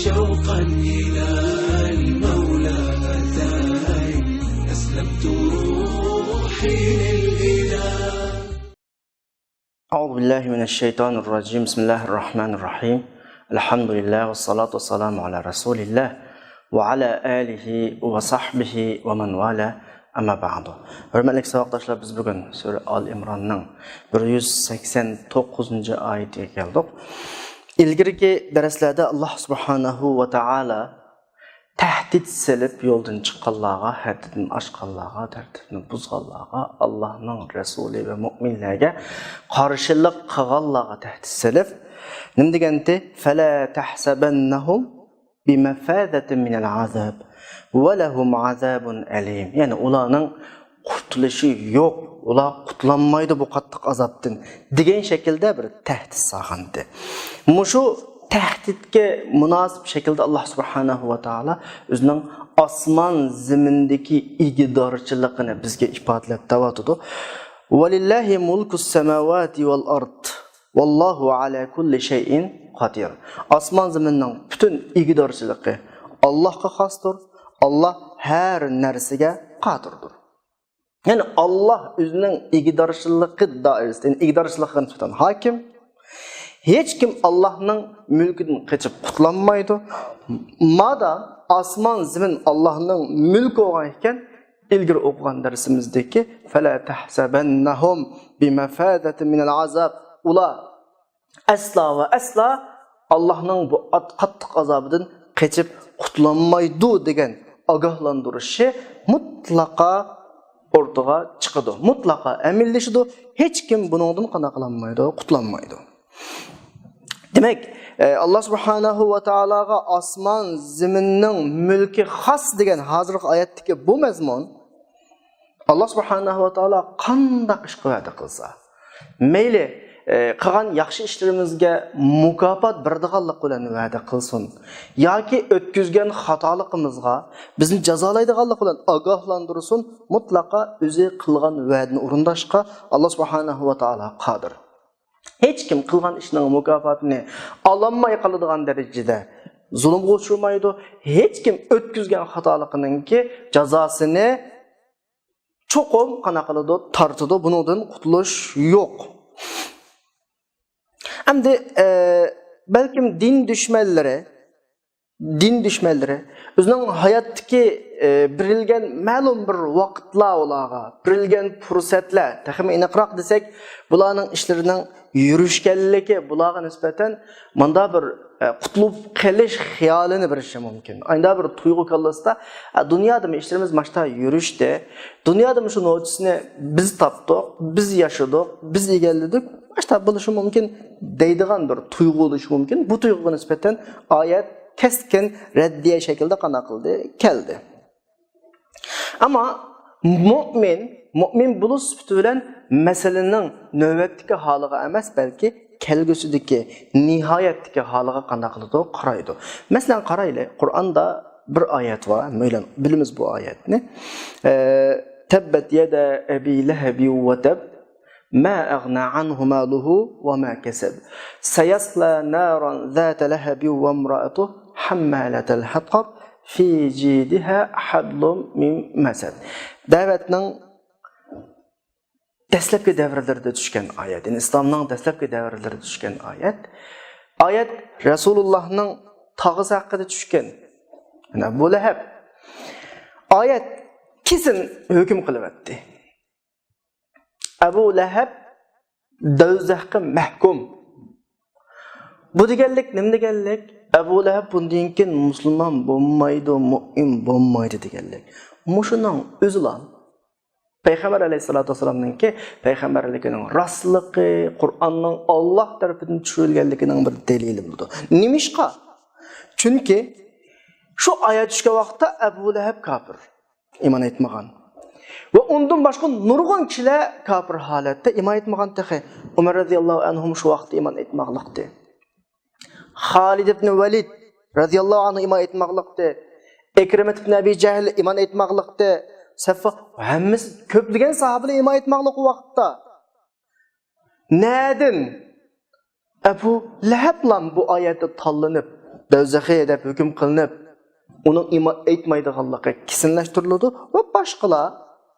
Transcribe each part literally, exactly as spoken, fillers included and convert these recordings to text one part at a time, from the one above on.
شوقا إلى المولى أتاي، أسلمت روحي للإله. أعوذ بالله من الشيطان الرجيم. بسم الله الرحمن الرحيم. الحمد لله والصلاة والسلام على رسول الله وعلى آله وصحبه ومن والاه. أما بعد. ھۆرمەتلىك ساۋاقداشلار، بىز بۈگۈن سۈرە ئال ئىمراننىڭ بىر يۈز سەكسەن توققۇزىنچى ئايىتىگە كەلدۇق. ئىلگىرىكى دەرسلەردە ئاللاھ سۇبھانەھۇ ۋە تائالا تەھدىت سېلىپ يولدىن چىققانلارغا، ھەددىدىن ئاشقانلارغا، تەرتىپنى بۇزغانلارغا، ئاللاھنىڭ رەسۇلى ۋە مۆمىنلەرگە قارشىلىق قىلغانلارغا تەھدىت سېلىپ، نېمە دېگەنتى؟ فلا تحسبنهم بمفازة من العذاب ولهم عذاب أليم. يەنى ئۇلارنىڭ قۇتۇلۇشى يوق، ئۇلار قۇتۇلالمايدۇ بۇ قاتتىق ئازابتىن، دېگەن شەكىلدە بىر تەھدىت سالغانىدى. مۇشۇ تەھدىتكە مۇناسىپ شەكىلدە ئاللاھ سۇبھانەھۇ ۋە تائالا ئۆزىنىڭ ئاسمان زېمىندىكى ئىگىدارچىلىقىنى بىزگە ئىپادىلەپ دەۋاتىدۇ. ولله ملك السماوات والأرض والله على كل شيء قدير. ئاسمان زېمىننىڭ پۈتۈن ئىگىدارچىلىقى ئاللاھقا خاستۇر. ئاللاھ ھەر نەرسىگە قادىردۇر. يەنى ئاللاھ ئۆزىنىڭ ئىگىدارچىلىقى دائىرىسىدە، يەنى ئىگىدارچىلىقىغا نىسبەتەن ھاكىم. ھېچكىم ئاللاھنىڭ مۈلكىدىن قېچىپ قۇتۇلالمايدۇ. مادا ئاسمان زېمىن ئاللاھنىڭ مۈلكى بولغان ئىكەن، ئىلگىرى ئوقۇغان دەرسىمىزدىكى فلا تحسبنهم بمفازة من العذاب، ئۇلار ئەسلا ۋە ئەسلا ئاللاھنىڭ بۇ ئات-، قاتتىق ئازابىدىن قېچىپ قۇتۇلالمايدۇ دېگەن ئاگاھلاندۇرۇشى مۇتلەقا ئوتتۇرىغا چىقىدۇ. مۇتلەقا ئەمەلىيلىشىدۇ. ھېچكىم بۇنىڭدىن قانداق قىلالمايدۇ، قۇتۇلالمايدۇ. دېمەك، ئە، ئاللاھ سۇبھانەھۇ ۋە تائالاغا ئاسمان زېمىننىڭ مۈلكى خاس دېگەن ھازىرقى ئايەتتىكى بۇ مەزمۇن، ئاللاھ سۇبھانەھۇ ۋە تائالا قانداق ئىشقا ۋەدە قىلسا، مەيلى، ئە، قىلغان ياخشى ئىشلىرىمىزگە مۇكاپات بېرىدىغانلىق بىلەن ۋەدە قىلسۇن ياكى ئۆتكۈزگەن خاتالىقىمىزغا بىزنى جازالايدىغانلىق بىلەن ئاگاھلاندۇرسۇن، مۇتلەقا ئۆزى قىلغان ۋەدىنى ئورۇنداشقا ئاللاھ سۇبھانەھۇ ۋە تائالا قادىر. ھېچكىم قىلغان ئىشنىڭ مۇكاپاتىنى ئالالماي قالىدىغان دەرىجىدە زۇلۇمغا ئۇچرىمايدۇ. ھېچكىم ئۆتكۈزگەن خاتالىقىنىڭكى جازاسىنى چوقۇم قانداق قىلىدۇ؟ تارتىدۇ. بۇنىڭدىن قۇتۇلۇش يوق. ئەمدى، ئە، بەلكىم دىن دۈشمەنلىرى، دىن دۈشمەنلىرى ئۆزىنىڭ ھاياتتىكى، ئە، بېرىلگەن مەلۇم بىر ۋاقىتلار ئۇلارغا، بېرىلگەن پۇرسەتلەر، تېخىمۇ ئېنىقراق دېسەك، بۇلارنىڭ ئىشلىرىنىڭ يۈرۈشكەنلىكى بۇلارغا نىسبەتەن مۇنداق بىر، ئە، قۇتۇلۇپ قېلىش خىيالىنى بېرىشى مۇمكىن. ئانداق بىر تۇيغۇ كاللىسىدا، ئە، دۇنيادىمۇ ئىشلىرىمىز ماشتا يۈرۈشتى، دۇنيادىمۇ شۇ نوچىسىنى بىز تاپتۇق، بىز ياشىدۇق، بىز ئىگىلىدۇق، ماشتا بولۇشى مۇمكىن دەيدىغان بىر تۇيغۇ بولۇشى مۇمكىن. بۇ تۇيغۇغا نىسبەتەن ئايەت كەسكىن رەددىيە شەكلىدە قانداق قىلدى؟ كەلدى. ئەمما مۆمىن، مۆمىن بولۇش سۈپىتى بىلەن مەسىلىنىڭ نۆۋەتتىكى ھالىغا ئەمەس، بەلكى كەلگۈسىدىكى، نىھايەتتىكى ھالىغا قانداق قىلىدۇ؟ قارايدۇ. مەسىلەن، قارايلى، قۇرئاندا بىر ئايەت بار، مەيلى، بىلىمىز بۇ ئايەتنى. ئە، تەببەت يەدا ئەبى لەھەبىن ۋە تەب، ما ئەغنا ئەنھۇ مالۇھۇ ۋە ما كەسەب، سەيەسلا نارەن زاتە لەھەبىن ۋە ئىمرائەتۇھ حەممالەتەل ھەتەب، فى جیدها حبل من مسد. دەۋەتنىڭ دەسلەپكى دەۋرلىرىدە چۈشكەن ئايەت، يەنى ئىسلامنىڭ دەسلەپكى دەۋرلىرىدە چۈشكەن ئايەت. ئايەت رەسۇلۇللاھنىڭ تاغىسى ھەققىدە چۈشكەن. يەنى ئەبۇ لەھەب. ئايەت كېسىن ھۆكۈم قىلىۋەتتى. ئەبۇ لەھەب دوزاخقا مەھكۇم. بۇ دېگەنلىك نېمە دېگەنلىك؟ ئەبۇ لەھەب بۇندىن كېيىن مۇسۇلمان بولمايدۇ، مۆمىن بولمايدۇ دېگەنلىك. مۇشۇنىڭ ئۆزىلا پەيغەمبەر ئەلەيھىسسالاتۇ ۋەسسالامنىڭكى پەيغەمبەرلىكىنىڭ راستلىقى، قۇرئاننىڭ ئاللاھ تەرىپىدىن چۈشۈرۈلگەنلىكىنىڭ بىر دەلىلى بولىدۇ. نېمىشقا؟ چۈنكى شۇ ئايەت چۈشكەن ۋاقىتتا ئەبۇ لەھەب كاپىر، ئىمان ئېيتمىغان. ۋە ئۇندىن باشقا نۇرغۇن كىشىلەر كاپىر ھالەتتە ئىمان ئېيتمىغان تېخى. ئۆمەر رەزىياللاھۇ ئەنھۇمۇ شۇ ۋاقىتتا ئىمان ئېيتماقلىقتى. خالىد ئىبن ۋەلىد رەزىياللاھۇ ئەنھۇ ئىمان ئېيتماقلىقتى. ئىكرىمەت ئىبن ئەبى جەھل ئىمان ئېيتماقلىقتى. سەفۋا، ھەممىسى، كۆپلىگەن ساھابىلەر ئىمان ئېيتماقلىق ئۇ ۋاقىتتا. نەدىن؟ ئەبۇ لەھەبلام بۇ ئايەتتە تاللىنىپ، دوزىخى دەپ ھۆكۈم قىلىنىپ، ئۇنىڭ ئىمان ئېيتمايدىغانلىقى كېسىنلەشتۈرۈلىدۇ ۋە باشقىلار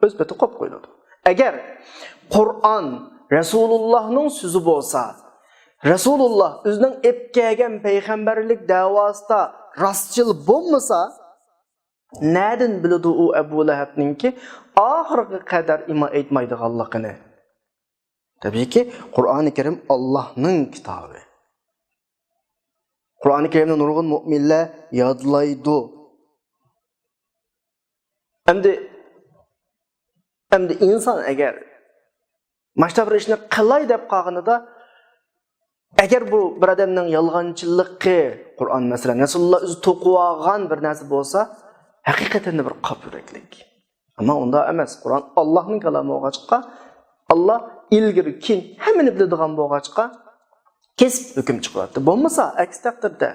ئۆز پېتى قويۇپ قويۇلىدۇ. ئەگەر قۇرئان رەسۇلۇللاھنىڭ سۆزى بولسا، رەسۇلۇللاھ ئۆزىنىڭ ئېلىپ كەلگەن پەيغەمبەرلىك دەۋاسىدا راستچىل بولمىسا، نەدىن بىلىدۇ ئۇ ئەبۇ لەھەبنىڭكى ئاخىرغا قەدەر ئىمان ئېيتمايدىغانلىقىنى؟ تەبىئىيكى، قۇرئانى كەرىم ئاللاھنىڭ كىتابى. قۇرئانى كەرىمنى نۇرغۇن مۆمىنلەر يادلايدۇ. ئەمدى، ئەمدى ئىنسان ئەگەر ماشتا بىر ئىشنى قىلاي دەپ قالغىنىدا، ئەگەر بۇ بىر ئادەمنىڭ يالغانچىلىقى، قۇرئان مەسىلەن، رەسۇلۇللاھ ئۆزى توقۇۋالغان بىر نەرسە بولسا، ھەقىقەتەن بىر قاپ يۈرەكلىك. ئەمما ئۇنداق ئەمەس. قۇرئان ئاللاھنىڭ كالامى بولغاچقا، ئاللاھ ئىلگىرى كېيىن ھەممىنى بىلىدىغان بولغاچقا، كېسىپ ھۆكۈم چىقىرىۋاتىدۇ. بولمىسا، ئەكس تەقدىردە،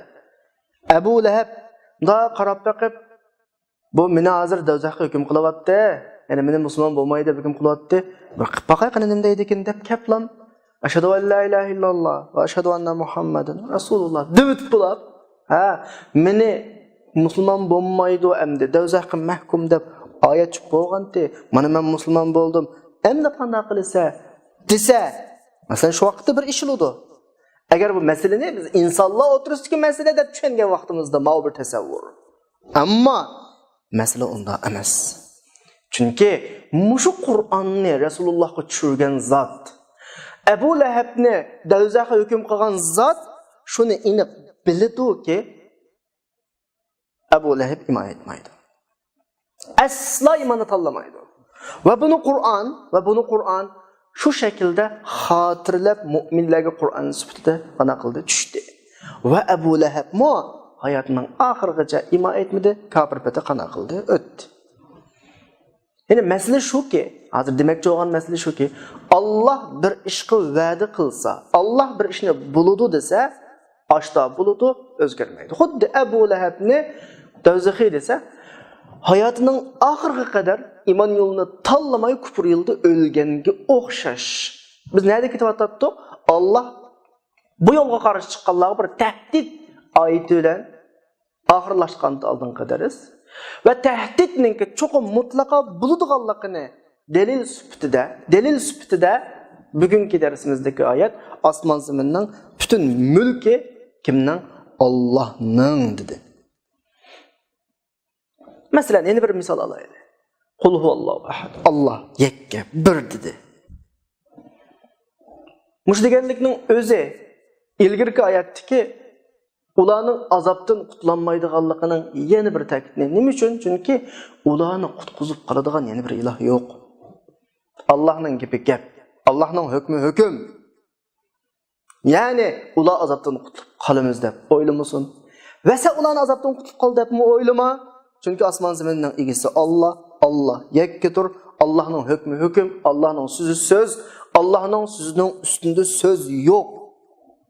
ئەبۇ لەھەب مۇنداق قاراپ بېقىپ، بۇ مېنى ھازىر دوزاخقا ھۆكۈم قىلىۋاتتى، يەنى مېنى مۇسۇلمان بولماي دەپ ھۆكۈم قىلىۋاتتى. بىر قىلىپ باقاي قېنى نېمە دەيدىكىن دەپ كەپلام، ئەشھەدۇ ئەن لا ئىلاھە ئىللاللاھ ۋە ئەشھەدۇ ئەننە مۇھەممەدەن رەسۇلۇللاھ دېۋىتىپ بولاپ، ھە، مېنى مۇسۇلمان بولمايدۇ ئەمدى، دوزاخقا مەھكۇم دەپ ئايەت چۈشۈپ بولغانتى، مانا مەن مۇسۇلمان بولدۇم، ئەمدى قانداق قىلىسە دېسە، مەسىلەن، شۇ ۋاقىتتا بىر ئىش بولىدۇ. ئەگەر بۇ مەسىلىنى بىز ئىنسانلار ئوتتۇرىسىدىكى مەسىلە دەپ چۈشەنگەن ۋاقتىمىزدا ماۋۇ بىر تەسەۋۋۇر. ئەمما مەسىلە ئۇنداق ئەمەس. چۈنكى مۇشۇ قۇرئاننى رەسۇلۇللاھقا چۈشۈرگەن زات، ئەبۇ لەھەبنى دوزاخقا ھۆكۈم قىلغان زات شۇنى ئېنىق بىلىدۇكى، ئەبۇ لەھەب ئىمان ئېيتمايدۇ. ئەسلا ئىماننى تاللىمايدۇ. ۋە بۇنى قۇرئان، ۋە بۇنى قۇرئان شۇ شەكىلدە خاتىرىلەپ، مۆمىنلەرگە قۇرئان سۈپىتىدە قانداق قىلدى؟ چۈشتى. ۋە ئەبۇ لەھەبمۇ ھاياتىنىڭ ئاخىرىغىچە ئىمان ئېيتمىدى، كاپىر پېتى قانداق قىلدى؟ ئۆتتى. يەنى مەسىلە شۇكى، ھازىر دېمەكچى بولغان مەسىلە شۇكى، ئاللاھ بىر ئىشقا ۋەدە قىلسا، ئاللاھ بىر ئىشنى بولىدۇ دېسە، ئاشتا بولىدۇ، ئۆزگەرمەيدۇ. خۇددى ئەبۇ لەھەبنى دوزىخى دېسە، ھاياتىنىڭ ئاخىرىغا قەدەر ئىمان يولىنى تاللىماي كۇپۇر يولىدا ئۆلگەنگە ئوخشاش. بىز نەدە كېتىۋاتاتتۇق؟ ئاللاھ بۇ يولغا قارشى چىققانلارغا بىر تەھدىت ئايىتى بىلەن ئاخىرلاشقاندا ئالدىنقى دەرس. ۋە تەھدىتنىڭكى چوقۇم مۇتلەقا بولىدىغانلىقىنى دەلىل سۈپىتىدە، دەلىل سۈپىتىدە بۈگۈنكى دەرسىمىزدىكى ئايەت، ئاسمان زېمىننىڭ پۈتۈن مۈلكى كىمنىڭ؟ ئاللاھنىڭ، دېدى. مەسىلەن، يەنە بىر مىسال ئالايلى. قۇل ھۇۋاللاھۇ ئەھەد. ئاللاھ يەككە، بىر، دېدى. مۇشۇ دېگەنلىكنىڭ ئۆزى ئىلگىرىكى ئايەتتىكى ئۇلارنىڭ ئازابتىن قۇتۇلالمايدىغانلىقىنىڭ يەنە بىر تەكىتى. نېمە ئۈچۈن؟ چۈنكى ئۇلارنى قۇتقۇزۇپ قالىدىغان يەنە بىر ئىلاھ يوق. ئاللاھنىڭ گېپى گەپ، ئاللاھنىڭ ھۆكمى ھۆكۈم. يەنى ئۇلار ئازابتىن قۇتۇلۇپ قالىمىز دەپ ئويلىمىسۇن. ۋە سەن ئۇلارنى ئازابتىن قۇتۇلۇپ قال دەپمۇ ئويلىما. چۈنكى ئاسمان زېمىننىڭ ئىگىسى ئاللاھ، ئاللاھ يەككىدۇر، ئاللاھنىڭ ھۆكمى ھۆكۈم، ئاللاھنىڭ سۆزى سۆز، ئاللاھنىڭ سۆزىنىڭ ئۈستىندە سۆز يوق.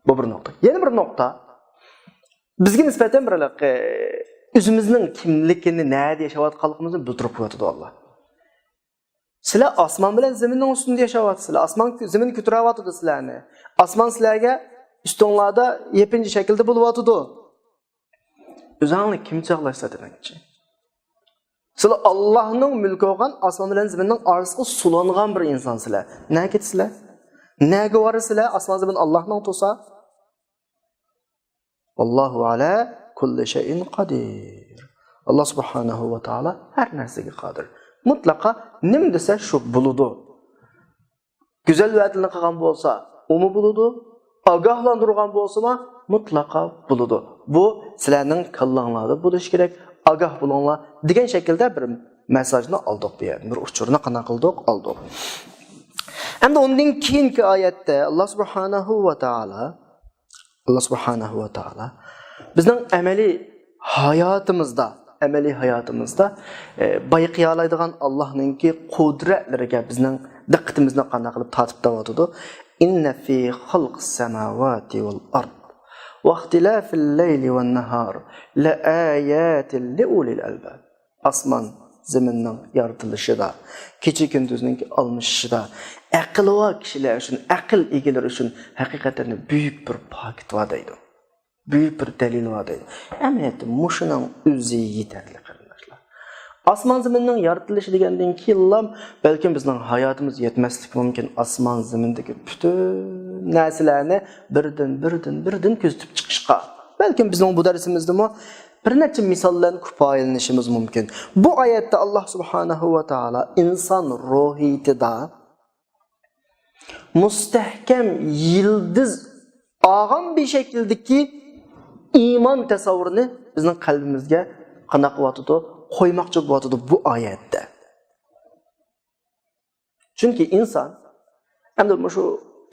بۇ بىر نۇقتا. يەنە بىر نۇقتا. بىزگە نىسبەتەن بىر ھېلىقى ئۆزىمىزنىڭ كىملىكىنى، نەدە ياشاۋاتقانلىقىمىزنى بىلدۈرۈپ قويۇۋاتىدۇ ئاللاھ. سىلەر ئاسمان بىلەن زېمىننىڭ ئۈستىندە ياشاۋاتىسىلەر. ئاسمان، زېمىن كۆتۈرۈۋاتىدۇ سىلەرنى. ئاسمان سىلەرگە ئۈستۈڭلاردا يېپىنچا شەكىلدە بولۇۋاتىدۇ. ئۆزۈڭنى كىم چاغلاشتا دېمەكچى؟ سىلەر ئاللاھنىڭ مۈلكى بولغان ئاسمان بىلەن زېمىننىڭ ئارىسىغا سولانغان بىر ئىنسانسىلەر. نەگە كېتىسىلەر؟ نەگە بارىسىلەر؟ ئاسمان زېمىن ئاللاھنىڭ تۇرسا. ۋاللاھۇ ئەلا كۇللى شەيئىن قادىر. ئاللاھ سۇبھانەھۇ ۋە تائالا ھەر نەرسىگە قادىر. مۇتلەقا نېمە دېسە شۇ بولىدۇ. گۈزەل ۋەدىلەرنى قىلغان بولسا، ئۇمۇ بولىدۇ. ئاگاھلاندۇرغان بولسىمۇ، مۇتلەقا بولىدۇ. بۇ سىلەرنىڭ كاللاڭلاردا بولۇشى كېرەك. ئاگاھ بولۇڭلار دېگەن شەكىلدە بىر مېسساژنى ئالدۇق بۇ يەردىن. بىر ئۇچۇرنى قانداق قىلدۇق؟ ئالدۇق. ئەمدى ئۇندىن كېيىنكى ئايەتتە ئاللاھ سۇبھانەھۇ ۋە تائالا ئاللاھ سۇبھانەھۇ ۋە تائالا بىزنىڭ ئەمەلىي ھاياتىمىزدا، ئەمەلىي ھاياتىمىزدا، ئە، بايقىيالايدىغان ئاللاھنىڭكى قۇدرەتلىرىگە بىزنىڭ دىققىتىمىزنى قانداق قىلىپ تارتىپ تۇرۇۋاتىدۇ؟ إن في خلق السماوات والأرض واختلاف الليل والنهار لآيات لأولي الألباب. ئاسمان، زېمىننىڭ يارىتىلىشىدا، كېچە-كۈندۈزنىڭكى ئالمىشىشىدا ئەقلىۋار كىشىلەر ئۈچۈن، ئەقىل ئىگىلىرى ئۈچۈن ھەقىقەتەن بۈيۈك بىر پاكىت بار دەيدۇ. بۈيۈك بىر دەلىل بار دەيدۇ. ئەمەلىيەتتە مۇشۇنىڭ ئۆزى يېتەرلىك، قېرىنداشلار. ئاسمان زېمىننىڭ يارىتىلىشى دېگەندىن كېيىنلا بەلكىم بىزنىڭ ھاياتىمىز يەتمەسلىكى مۇمكىن. ئاسمان زېمىندىكى پۈتۈن نەرسىلەرنى بىردىن، بىردىن، بىردىن كۆزىتىپ چىقىشقا. بەلكىم بىزنىڭ بۇ دەرسىمىزدىمۇ بىر نەچچە مىسال بىلەن كۇپايىلىنىشىمىز مۇمكىن. بۇ ئايەتتە ئاللا سۇبھانەھۇ ۋە تائالا ئىنسان روھىيىتىدا مۇستەھكەم يىلدىز ئالغان بىر شەكىلدىكى ئىمان تەسەۋۋۇرىنى بىزنىڭ قەلبىمىزگە قانداق قىلىۋاتىدۇ؟ قويماقچى بولۇۋاتىدۇ بۇ ئايەتتە. چۈنكى ئىنسان ئەمدى مۇشۇ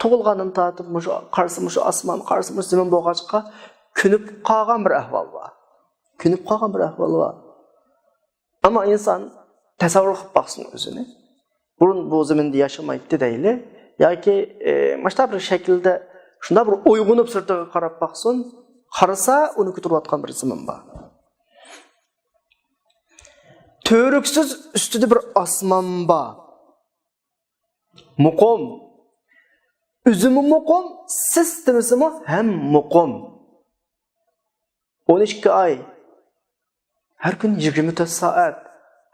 تۇغۇلغاندىن تارتىپ مۇشۇ قارىسا مۇشۇ ئاسمان، قارىسا مۇشۇ زېمىن بولغاچقا، كۆنۈپ قالغان بىر ئەھۋال بار. كۆنۈپ قالغان بىر ئەھۋال بار. ئەمما ئىنسان تەسەۋۋۇر قىلىپ باقسۇن ئۆزىنى. بۇرۇن بۇ زېمىندا ياشىمايتتى دەيلى. ياكى، ئى، مۇشۇنداق بىر شەكىلدە شۇنداق بىر ئويغىنىپ سىرتىغا قاراپ باقسۇن. قارىسا ئۇنى كۆتۈرۈۋاتقان بىر زېمىن بار. تۈۋرۈكسىز ئۈستىدە بىر ئاسمان بار. مۇقىم. ئۆزىمۇ مۇقىم، سىستېمىسىمۇ ھەم مۇقىم. ئون ئىككى ئاي، ھەر كۈن يىگىرمە تۆت سائەت،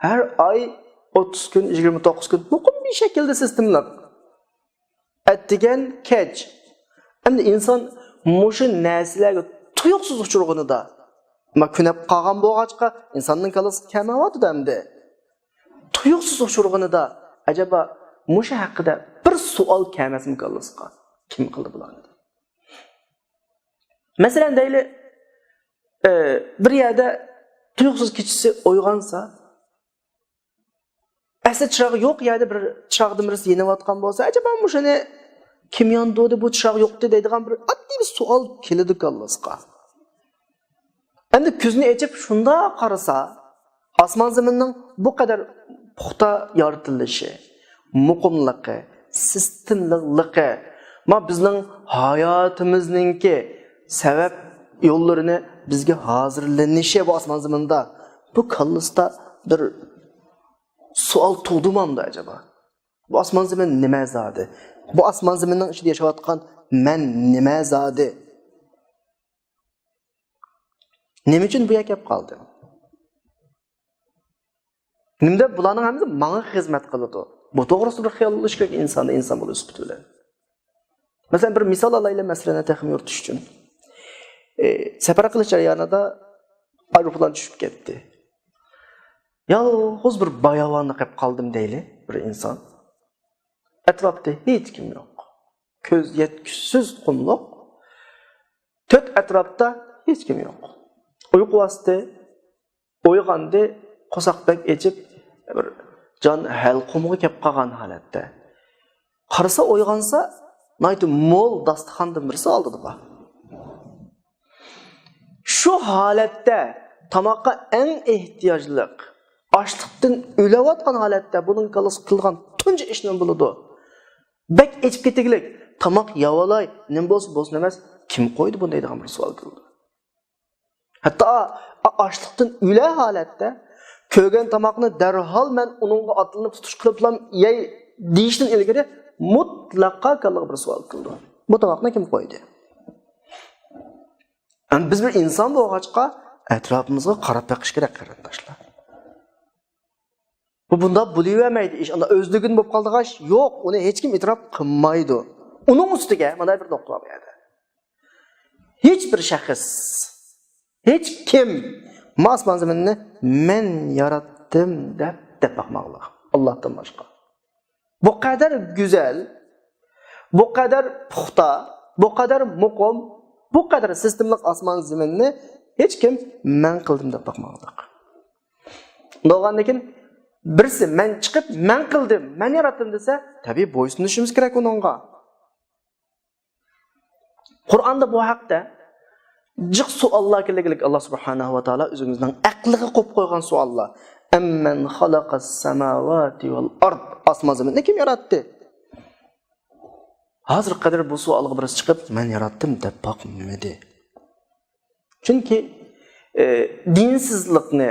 ھەر ئاي ئوتتۇز كۈن، يىگىرمە توققۇز كۈن، مۇقىم بىر شەكىلدە سىستېمىلىق. ئەتىگەن، كەچ. ئەمدى ئىنسان مۇشۇ نەرسىلەرگە تۇيۇقسىز ئۇچرىغىنىدا، ما كۆنۈپ قالغان بولغاچقا، ئىنساننىڭ كاللىسىغا كەلمەيۋاتىدۇ ئەمدى. تۇيۇقسىز ئۇچرىغىنىدا، ئەجەبا مۇشۇ ھەققىدە بىر سوئال كەلمەسمۇ كاللىسىغا؟ كىم قىلدى بۇلارنى؟ مەسىلەن، دەيلى، ئى، بىر يەردە تۇيۇقسىز كېچىسى ئويغانسا، ئەسلى چىراغ يوق يەردە بىر چىراغدىن بىرسى يېنىۋاتقان بولسا، ئەجەبا مۇشۇنى كىم ياندۇردى، بۇ چىراغ يوقتى دەيدىغان بىر ئاددىي بىر سوئال كېلىدۇ كاللىسىغا. ئەمدى كۆزنى ئېچىپ شۇنداق قارىسا، ئاسمان زېمىننىڭ بۇ قەدەر پۇختا يارىتىلىشى، مۇقىملىقى، سىستېمىلىقلىقى، ما بىزنىڭ ھاياتىمىزنىڭكى سەۋەب يوللىرىنى بىزگە ھازىرلىنىشى بۇ ئاسمان زېمىندا، بۇ كاللىسىدا بىر سوئال تۇغدۇرمامدۇ ئەجەبا؟ بۇ ئاسمان زېمىن نېمە زادى؟ بۇ ئاسمان زېمىننىڭ ئىچىدە ياشاۋاتقان مەن نېمە زادى؟ نېمە ئۈچۈن بۇ يەرگە كەپ قالدىم؟ نېمە دەپ بۇلارنىڭ ھەممىسى ماڭا خىزمەت قىلىدۇ؟ بۇ توغرىسىدا بىر خىيال بولۇش كېرەك ئىنساندا، ئىنسان بولۇش سۈپىتى بىلەن. مەسىلەن، بىر مىسال ئالايلى، مەسىلىنى تېخىمۇ يورۇتۇش ئۈچۈن. ئى، سەپەر قىلىش جەريانىدا ئايروپىلان چۈشۈپ كەتتى. يالغۇز بىر باياۋاندا قېلىپ قالدىم دەيلى، بىر ئىنسان. ئەتراپتا ھېچكىم يوق. كۆز يەتكۈسىز قۇملۇق. تۆت ئەتراپتا ھېچكىم يوق. ئۇيقۇ باستى، ئويغاندى، قورساق بەك ئېچىپ، بىر جان ھەلقۇمغا كەپ قالغان ھالەتتە. قارىسا، ئويغانسا، ناھايىتى مول داستىخاندىن بىرسى ئالدىدا بار. شۇ ھالەتتە تاماققا ئەڭ ئېھتىياجلىق، ئاچلىقتىن ئۆلۈۋاتقان ھالەتتە بۇنىڭ كاللىسىغا كېلىدىغان تۇنجى ئىش نېمە بولىدۇ؟ بەك ئېچىپ كېتىگلىك، تاماق يەۋالاي، نېمە بولسا بولسۇن ئەمەس، كىم قويدى بۇنى دەيدىغان بىر سوئال كېلىدۇ. ھەتتا ئا-، ئا-، ئاچلىقتىن ئۆلە ھالەتتە كۆرگەن تاماقنى دەرھال مەن ئۇنىڭغا ئاتلىنىپ تۇتۇش قىلىپلا يەي دېيىشتىن ئىلگىرى مۇتلەقا كاللىغا بىر سوئال كېلىدۇ. بۇ تاماقنى كىم قويدى؟ ئەمدى بىز بىر ئىنسان بولغاچقا، ئەتراپىمىزغا قاراپ بېقىش كېرەك، قېرىنداشلار. بۇ بۇنداق بولۇۋەرمەيدۇ ئىش، ئانداق ئۆزلۈكىدىن بولۇپ قالىدىغان ئىش يوق، ئۇنى ھېچكىم ئېتىراپ قىلمايدۇ. ئۇنىڭ ئۈستىگە مانا بىر نۇقتا بار بۇ يەردە. ھېچ بىر شەخس، ھېچ كىم ما ئاسمان زېمىننى مەن ياراتتىم دەپ، دەپ باقماغلىق. ئاللاھتىن باشقا. بۇ قەدەر گۈزەل، بۇ قەدەر پۇختا، بۇ قەدەر مۇقىم، بۇ قەدەر سىستېمىلىق ئاسمان زېمىننى ھېچكىم مەن قىلدىم دەپ باقماغلىق. بولغاندىن كېيىن بىرسى مەن چىقىپ، مەن قىلدىم، مەن ياراتتىم دېسە، تەبىئىي بويسۇنۇشىمىز كېرەك ئۇنىڭغا. قۇرئاندا بۇ ھەقتە جىق سوئاللار كېلىگلىك، ئاللا سۇبھانەھۇ ۋە تائالا ئۆزىمىزنىڭ ئەقلىگە قويۇپ قويغان سوئاللار. ئەممەن خەلەقەس سەماۋاتى ۋەل ئارد. ئاسمان زېمىننى كىم ياراتتى؟ ھازىرغا قەدەر بۇ سوئالغا بىرسى چىقىپ، مەن ياراتتىم دەپ باقمىدى. چۈنكى، ئى، دىنسىزلىقنى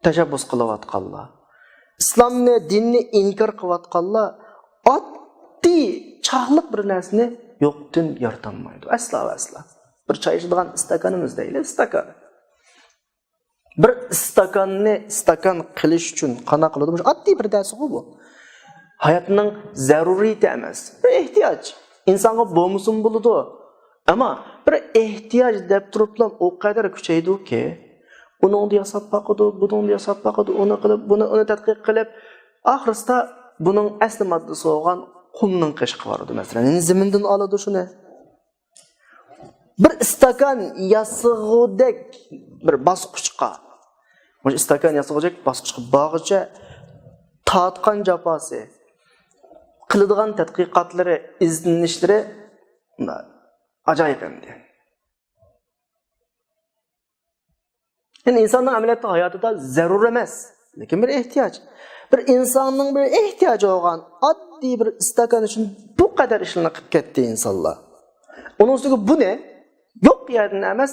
تەشەببۇس قىلىۋاتقانلار، ئىسلامنى، دىننى ئىنكار قىلىۋاتقانلار ئاددىي چاغلىق بىر نەرسىنى يوقتىن يارىتالمايدۇ. ئەسلا ۋە ئەسلا. بىر چاي ئىچىدىغان ئىستاكانىمىز دەيلى، ئىستاكان. بىر ئىستاكاننى ئىستاكان قىلىش ئۈچۈن قانداق قىلىدۇ؟ مۇشۇ ئاددىي بىر نەرسىغۇ بۇ. ھاياتنىڭ زەرۇرىيىتى ئەمەس. بىر ئېھتىياج. ئىنسانغا بولمىسىمۇ بولىدۇ. ئەمما بىر ئېھتىياج دەپ تۇرۇپلا ئۇ قەدەر كۈچەيدۇكى، ئۇنىڭدا ياساپ باقىدۇ، بۇنىڭدا ياساپ باقىدۇ، ئۇنى قىلىپ، بۇنى، ئۇنى تەتقىق قىلىپ، ئاخىرسىدا بۇنىڭ ئەسلى ماددىسى بولغان قۇمنىڭ قېشىغا بارىدۇ، مەسىلەن. يەنى زېمىندىن ئالىدۇ شۇنى. بىر ئىستاكان ياسىغۇدەك بىر باسقۇچقا، مۇشۇ ئىستاكان ياسىغۇدەك باسقۇچقا بارغۇچە تارتقان جاپاسى، قىلىدىغان تەتقىقاتلىرى، ئىزدىنىشلىرى ئاجايىپ ئەمدى. يەنى ئىنساننىڭ ئەمەلىيەتتە ھاياتىدا زەرۇر ئەمەس، لېكىن بىر ئېھتىياج. بىر ئىنساننىڭ بىر ئېھتىياجى بولغان ئاددىي بىر ئىستاكان ئۈچۈن بۇ قەدەر ئىشلارنى قىلىپ كەتتى ئىنسانلار. ئۇنىڭ ئۈستىگە بۇنى يوق يەردىن ئەمەس،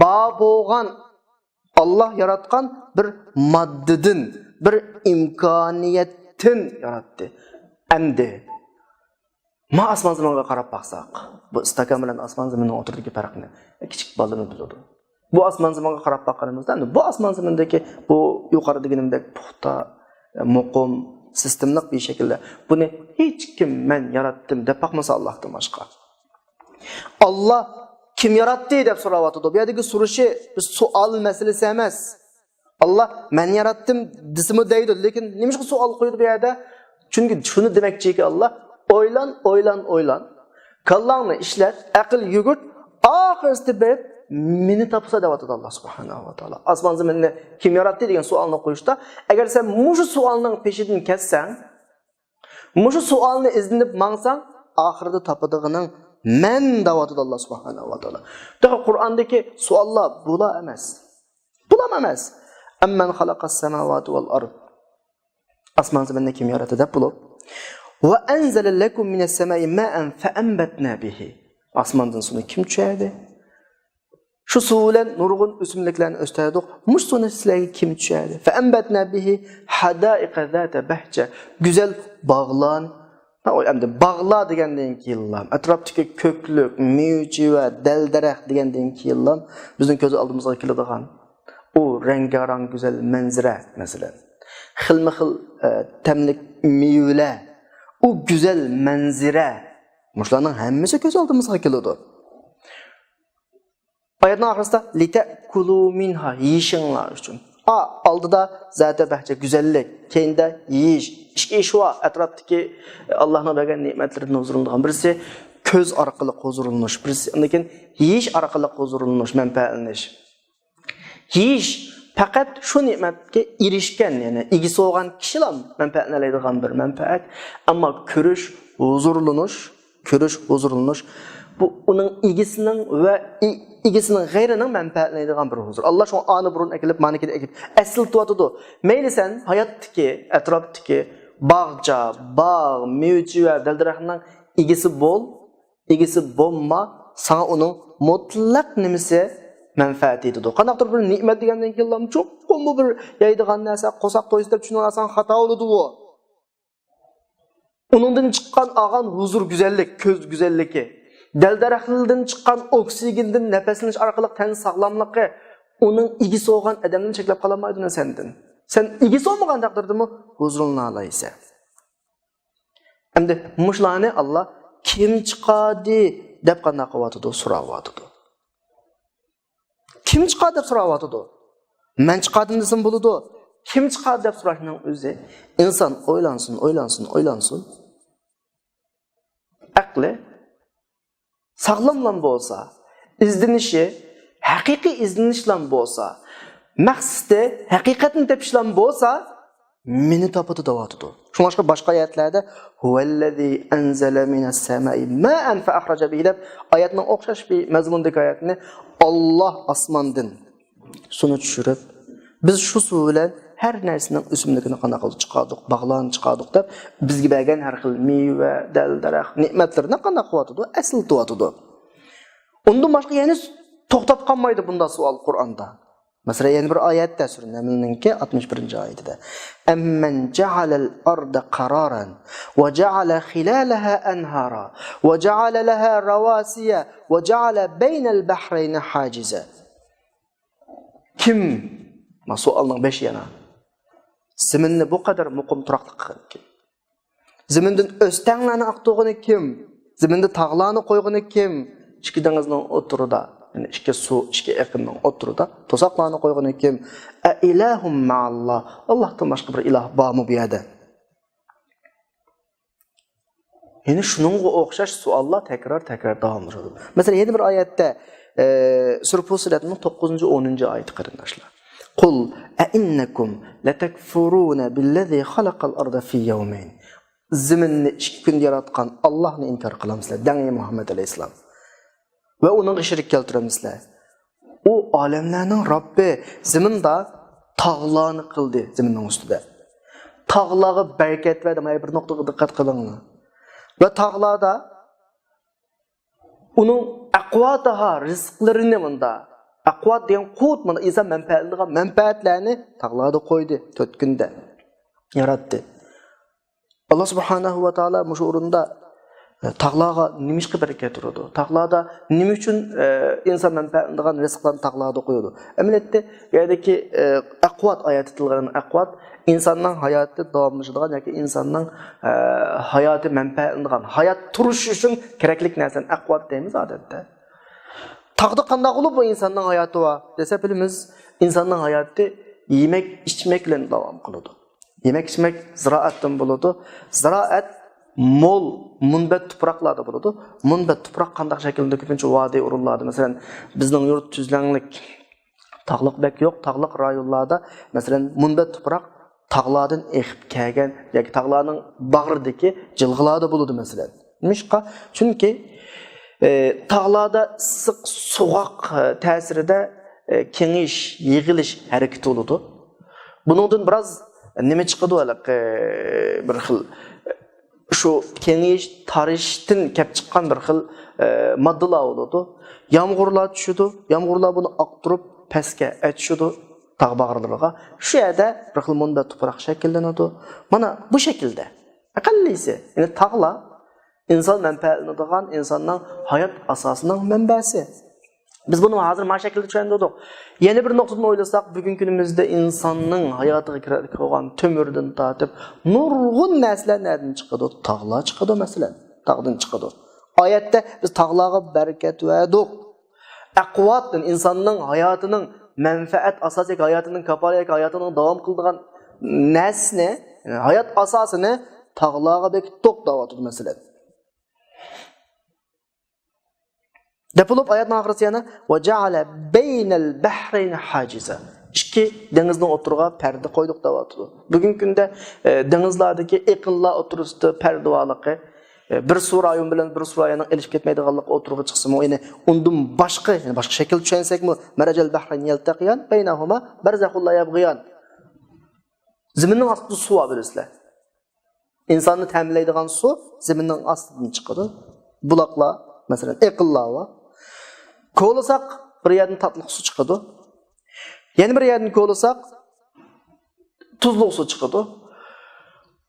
بار بولغان، ئاللا ياراتقان بىر ماددىدىن، بىر ئىمكانىيەتتىن ياراتتى. ئەمدى ما ئاسمان زېمىنغا قاراپ باقساق، بۇ ئىستاكان بىلەن ئاسمان زېمىننىڭ ئوتتۇرىدىكى پەرقنى كىچىك بالىلىرىمىز بىلىدۇ. بۇ ئاسمان زېمىنغا قاراپ باققىنىمىزدا، ئەمدى بۇ ئاسمان زېمىندىكى بۇ يۇقىرىدا دېگىنىمدەك پۇختا، مۇقىم، سىستېمىلىق بىر شەكىلدە، بۇنى ھېچكىم مەن ياراتتىم دەپ باقمىسا ئاللاھتىن باشقا. ئاللا كىم ياراتتى دەپ سوراۋاتىدۇ. بۇ يەردىكى سورىشى بىر سوئال مەسىلىسى ئەمەس. ئاللا مەن ياراتتىم دېسىمۇ دەيدۇ، لېكىن نېمىشقا سوئال قويىدۇ بۇ يەردە؟ چۈنكى شۇنى دېمەكچىكى، ئاللا ئويلان، ئويلان، ئويلان، كاللاڭنى ئىشلەت، ئەقىل يۈگۈرت، ئاخىرسىدا بېرىپ مېنى تاپىسەن دەۋاتىدۇ ئاللا سۇبھانەھۇ ۋە تائالا. ئاسمان زېمىننى كىم ياراتتى دېگەن سوئالنى قويۇشتا، ئەگەر سەن مۇشۇ سوئالنىڭ پېشىدىن كەتسەڭ، مۇشۇ سوئالنى ئىزدىنىپ ماڭساڭ، ئاخىرىدا تاپىدىغىنىڭ مەن دەۋاتىدۇ ئاللا سۇبھانەھۇ ۋە تائالا. تېخى قۇرئاندىكى سوئاللار بۇلا ئەمەس. بۇلام ئەمەس. ئەممەن خەلەقەس سەماۋاتى ۋەل ئەرد. ئاسمان زېمىننى كىم ياراتتى دەپ بولۇپ. ۋە ئەنزەلە لەكۇم مىنەس سەمائى مائەن فەئەنبەتنە بىھى. ئاسماندىن سۇنى كىم چۈشۈردى؟ شۇ سۇ بىلەن نۇرغۇن ئۆسۈملۈكلەرنى ئۆستۈردۇق. مۇشۇ سۇنى سىلەرگە كىم چۈشۈردى؟ فەئەنبەتنە بىھى ھەدائىقە زاتە بەھجە. گۈزەل باغلار. ھە، ئەمدى باغلار دېگەندىن كېيىنلا، ئەتراپتىكى كۆكلۈك، مېۋە-چېۋە، دەل-دەرەخ دېگەندىن كېيىنلا بىزنىڭ كۆز ئالدىمىزغا كېلىدىغان ئۇ رەڭگارەڭ گۈزەل مەنزىرە، مەسىلەن، خىلمۇ خىل، ئە، تەملىك مېۋىلەر، ئۇ گۈزەل مەنزىرە، مۇشۇلارنىڭ ھەممىسى كۆز ئالدىمىزغا كېلىدۇ. ئايەتنىڭ ئاخىرىسىدا، لىتەئكۇلۇ مىنھا، يېيىشىڭلار ئۈچۈن. ئا، ئالدىدا زاتە بەھجە، گۈزەللىك، كەينىدە يېيىش. ئىككى ئىش بار، ئەتراپتىكى ئاللانىڭ بەرگەن نېمەتلىرىدىن ھۇزۇرلىنىدىغان. بىرسى كۆز ئارقىلىق ھۇزۇرلىنىش، بىرسى ئاندىن كېيىن يېيىش ئارقىلىق ھۇزۇرلىنىش، مەنپەئەتلىنىش. يېيىش پەقەت شۇ نېمەتكە ئېرىشكەن، يەنى ئىگىسى بولغان كىشىلا مەنپەئەتلىنەلەيدىغان بىر مەنپەئەت. ئەمما كۆرۈش، ھۇزۇرلىنىش، كۆرۈش، ھۇزۇرلىنىش، بۇ ئۇنىڭ ئىگىسىنىڭ ۋە ئى-، ئىگىسىنىڭ غەيرىنىڭ مەنپەئەتلىنىدىغان بىر ھۇزۇر. ئاللا شۇڭا ئانى بۇرۇن ئەكېلىپ، مانىكىنى ئەكېلىپ ئەسلىتىۋاتىدۇ. مەيلى سەن ھاياتتىكى، ئەتراپتىكى باغچە، باغ، مېۋە-چېۋە، دەل-دەرەخنىڭ ئىگىسى بول، ئىگىسى بولما، ساڭا ئۇنىڭ مۇتلەق نېمىسى مەنپەئەت يېتىدۇ. قانداقتۇر بىر نېمەت دېگەندىن كېيىنلا چوقۇممۇ بىر يەيدىغان نەرسە، قورساق تويسۇن دەپ چۈشىنىۋالساڭ خاتا بولىدۇ ئۇ. ئۇنىڭدىن چىققان ئالغان ھۇزۇر، گۈزەللىك، كۆز گۈزەللىكى، دەل-دەرەخلەردىن چىققان ئوكسىگېندىن نەپەسلىنىش ئارقىلىق تەن ساغلاملىقى ئۇنىڭ ئىگىسى بولغان ئادەمدىن چەكلەپ قالالمايدۇ سەندىن. سەن ئىگىسى بولمىغان تەقدىردىمۇ ھۇزۇرلىنالايسەن. ئەمدى مۇشۇلارنى ئاللا كىم چىقاردى دەپ قانداق قىلىۋاتىدۇ، سوراۋاتىدۇ. كىم چىقاردى دەپ سوراۋاتىدۇ. مەن چىقاردىم دېسىمۇ بولىدۇ. كىم چىقاردى دەپ سوراشنىڭ ئۆزى ئىنسان ئويلانسۇن، ئويلانسۇن، ئويلانسۇن. ئەقلى ساغلاملام بولسا، ئىزدىنىشى، ھەقىقىي ئىزدىنىشلام بولسا، مەقسىتى ھەقىقەتنى تېپىشلام بولسا، مېنى تاپىدۇ دەۋاتىدۇ. شۇڭلاشقا باشقا ئايەتلەردە ھۇۋەللەزى ئەنزەلە مىنەس سەمائى مائەن فەئەخرەجە بىھى دەپ ئايەتنىڭ ئوخشاش بىر مەزمۇندىكى ئايەتنى، ئاللا ئاسماندىن سۇنى چۈشۈرۈپ، بىز شۇ سۇ بىلەن ھەر نەرسىنىڭ ئۆسۈملۈكىنى قانداق قىلدۇق چىقاردۇق، باغلارنى چىقاردۇق دەپ، بىزگە بەرگەن ھەر خىل مېۋە، دەل-دەرەخ، نېمەتلىرىنى قانداق قىلىۋاتىدۇ؟ ئەسلىتىۋاتىدۇ. ئۇندىن باشقا يەنە توختاپ قالمايدۇ بۇنداق سوئال قۇرئاندا. مەسىلەن، يەنە بىر ئايەتتە، سۈرە نەملنىڭكى ئاتمىش بىرىنچى ئايىتىدە، أَمَّنْ جَعَلَ الْأَرْضَ قَرَارًا وَجَعَلَ خِلَالَهَا أَنْهَارًا وَجَعَلَ لَهَا رَوَاسِيَ وَجَعَلَ بَيْنَ الْبَحْرَيْنِ حَاجِزًا. كىم؟ مانا سوئالنىڭ بېشى يەنە. زېمىننى بۇ قەدەر مۇقىم تۇراقلىق قىلغىنى كىم؟ زېمىندىن ئۆستەڭلارنى ئاقتۇرغىنى كىم؟ زېمىندا تاغلارنى قويغىنى كىم؟ ئىككى دېڭىزنىڭ ئوتتۇرىدا، يەنى ئىككى سۇ، ئىككى ئېقىننىڭ ئوتتۇرىدا توساقلارنى قويغىنى كىم؟ أَإِلَهٌ مَعَ اللَّهِ. ئاللاھتىن باشقا بىر ئىلاھ بارمۇ بۇ يەردە؟ يەنى شۇنىڭغا ئوخشاش سوئاللار تەكرار-تەكرار داۋاملىشىدۇ. مەسىلەن، يەنە بىر ئايەتتە، ئە، سۈرە پۇسسىلەتنىڭ توققۇزىنچى، ئونىنچى ئايىتى، قېرىنداشلار. قُلْ أَإِنَّكُمْ لَتَكْفُرُونَ بِالَّذِي خَلَقَ الْأَرْضَ فِي يَوْمَيْنِ. زېمىننى ئىككى كۈندە ياراتقان ئاللاھنى ئىنكار قىلامسىلەر؟ دەڭ، ئەي مۇھەممەد ئەلەيھىسسالام. ۋە ئۇنىڭغا شېرىك كەلتۈرەمسىلەر؟ ئۇ ئالەملەرنىڭ رەببى زېمىندا تاغلارنى قىلدى، زېمىننىڭ ئۈستىدە. تاغلارغا بەرىكەت بەردى، مانا بىر نۇقتىغا دىققەت قىلىڭلار. ۋە تاغلاردا ئۇنىڭ أَقْوَاتَهَا، رىزىقلىرىنى مۇندا. أَقْوَات دېگەن قۇت، مانا ئىنسان مەنپەئەتلىنىدىغان مەنپەئەتلەرنى تاغلاردا قويدى، تۆت كۈندە ياراتتى. ئاللا سۇبھانەھۇ ۋە تائالا مۇشۇ ئورۇندا، ئە، تاغلارغا نېمىشقا بەرىكەت ئۇرىدۇ؟ تاغلاردا نېمە ئۈچۈن، ئە، ئىنسان مەنپەئەتلىنىدىغان رىزىقلارنى تاغلاردا قويىدۇ؟ ئەمەلىيەتتە، بۇ يەردىكى، ئە، أَقْوَات ئايەتتە تىلغا ئېلىنغان أَقْوَات ئىنساننىڭ ھاياتى داۋاملىشىدىغان ياكى ئىنساننىڭ، ئە، ھاياتى مەنپەئەتلىنىدىغان، ھايات تۇرۇشى ئۈچۈن كېرەكلىك نەرسىنى أَقْوَات دەيمىز ئادەتتە. تاغدا قانداق بولۇپ بۇ ئىنساننىڭ ھاياتى بار دېسە، بىلىمىز، ئىنساننىڭ ھاياتى يېمەك، ئىچمەك بىلەن داۋام قىلىدۇ. يېمەك-ئىچمەك زىرائەتتىن بولىدۇ. زىرائەت مول، مۇنبەت تۇپراقلاردا بولىدۇ. مۇنبەت تۇپراق قانداق شەكىلدە؟ كۆپىنچە ۋادىي ئورۇنلاردا، مەسىلەن، بىزنىڭ يۇرت تۈزلەڭلىك، تاغلىق بەك يوق، تاغلىق رايونلاردا، مەسىلەن، مۇنبەت تۇپراق تاغلاردىن ئېقىپ كەلگەن ياكى تاغلارنىڭ باغرىدىكى جىلغىلاردا بولىدۇ، مەسىلەن. نېمىشقا؟ چۈنكى، ئە، تاغلاردا ئىسسىق سوغۇق، ئە، تەسىرىدە، ئە، كېڭىيىش، يىغىلىش ھەرىكىتى بولىدۇ. بۇنىڭدىن بىراز نېمە چىقىدۇ ھېلىقى، بىر خىل، شۇ كېڭىيىش، تارىيىشتىن كەپ چىققان بىر خىل، ئە، ماددىلار بولىدۇ. يامغۇرلار چۈشىدۇ، يامغۇرلار بۇنى ئاقتۇرۇپ پەسكە ئەچىشىدۇ تاغ باغرىلىرىغا. شۇ يەردە بىر خىل مۇنبەت تۇپراق شەكىللىنىدۇ. مانا بۇ شەكىلدە. ئەقەللىيسى، يەنى تاغلار ئىنسان مەنپەئەتلىنىدىغان، ئىنساننىڭ ھايات ئاساسىنىڭ مەنبەسى. بىز بۇنى ھازىر مانا شەكىلدە چۈشەندۈردۇق. يەنە بىر نۇقتىدىن ئويلىساق، بۈگۈنكى كۈنىمىزدە ئىنساننىڭ ھاياتىغا كېرەكلىك بولغان تۆمۈردىن تارتىپ نۇرغۇن نەرسىلەر نەدىن چىقىدۇ؟ تاغلار چىقىدۇ، مەسىلەن. تاغدىن چىقىدۇ. ئايەتتە بىز تاغلارغا بەرىكەت بەردۇق. ئەقۋاتتىن، ئىنساننىڭ ھاياتىنىڭ مەنپەئەت ئاساسى ياكى ھاياتىنىڭ كاپالىتى ياكى ھاياتىنىڭ داۋام قىلىدىغان نەرسىسىنى، ھايات ئاساسىنى تاغلارغا بېكىتتۇق دەۋاتىدۇ، مەسىلەن. دەپ بولۇپ، ئايەتنىڭ ئاخىرىسى يەنە، «وَجَعَلَ بَيْنَ الْبَحْرَيْنِ حَاجِزًا.» ئىككى دېڭىزنىڭ ئوتتۇرىغا پەردە قويدۇق دەۋاتىدۇ. بۈگۈنكى كۈندە، ئە، دېڭىزلاردىكى ئېقىنلار ئوتتۇرىسىدا پەردە بارلىقى، ئە، بىر سۇ رايونى بىلەن بىر سۇ رايونىنىڭ ئېلىشىپ كەتمەيدىغانلىقى ئورتىغا چىقسىمۇ، يەنى ئۇندىن باشقا، يەنى باشقا شەكىلدە چۈشەنسەكمۇ، «مَرَجَ الْبَحْرَيْنِ يَلْتَقِيَانِ بَيْنَهُمَا بَرْزَخٌ لَا يَبْغِيَانِ.» زېمىننىڭ ئاستىدا سۇ بار، بىلىسىلەر. ئىنساننى تەمىنلەيدىغان سۇ زېمىننىڭ ئاستىدىن چىقىدۇ. بۇلاقلار، مەسىلەن، ئېقىنلار بار. كولىساق، بىر يەردىن تاتلىق سۇ چىقىدۇ. يەنە بىر يەردىن كولىساق، تۇزلۇق سۇ چىقىدۇ.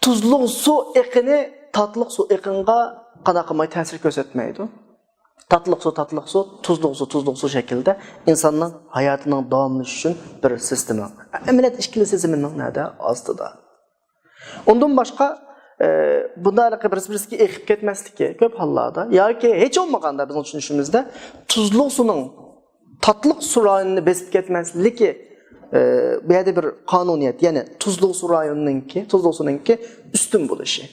تۇزلۇق سۇ ئېقىنى تاتلىق سۇ ئېقىنغا قانداق قىلماي تەسىر كۆرسەتمەيدۇ. تاتلىق سۇ، تاتلىق سۇ، تۇزلۇق سۇ، تۇزلۇق سۇ شەكلىدە ئىنساننىڭ ھاياتىنىڭ داۋاملىشىشى ئۈچۈن بىر سىستېما. ئەمەلىيەتتە ئىككىلىسى زېمىننىڭ نەدە؟ ئاستىدا. ئۇندىن باشقا، ئە، بۇنداق ھېلىقى بىرسى-بىرسىگە ئېقىپ كەتمەسلىكى كۆپ ھاللاردا ياكى ھېچ بولمىغاندا بىزنىڭ چۈشىنىشىمىزدە تۇزلۇق سۇنىڭ تاتلىق سۇ رايونىنى بېسىپ كەتمەسلىكى، ئە، بۇ يەردە بىر قانۇنىيەت، يەنى تۇزلۇق سۇ رايونىنىڭكى، تۇزلۇق سۇنىڭكى ئۈستۈن بولۇشى.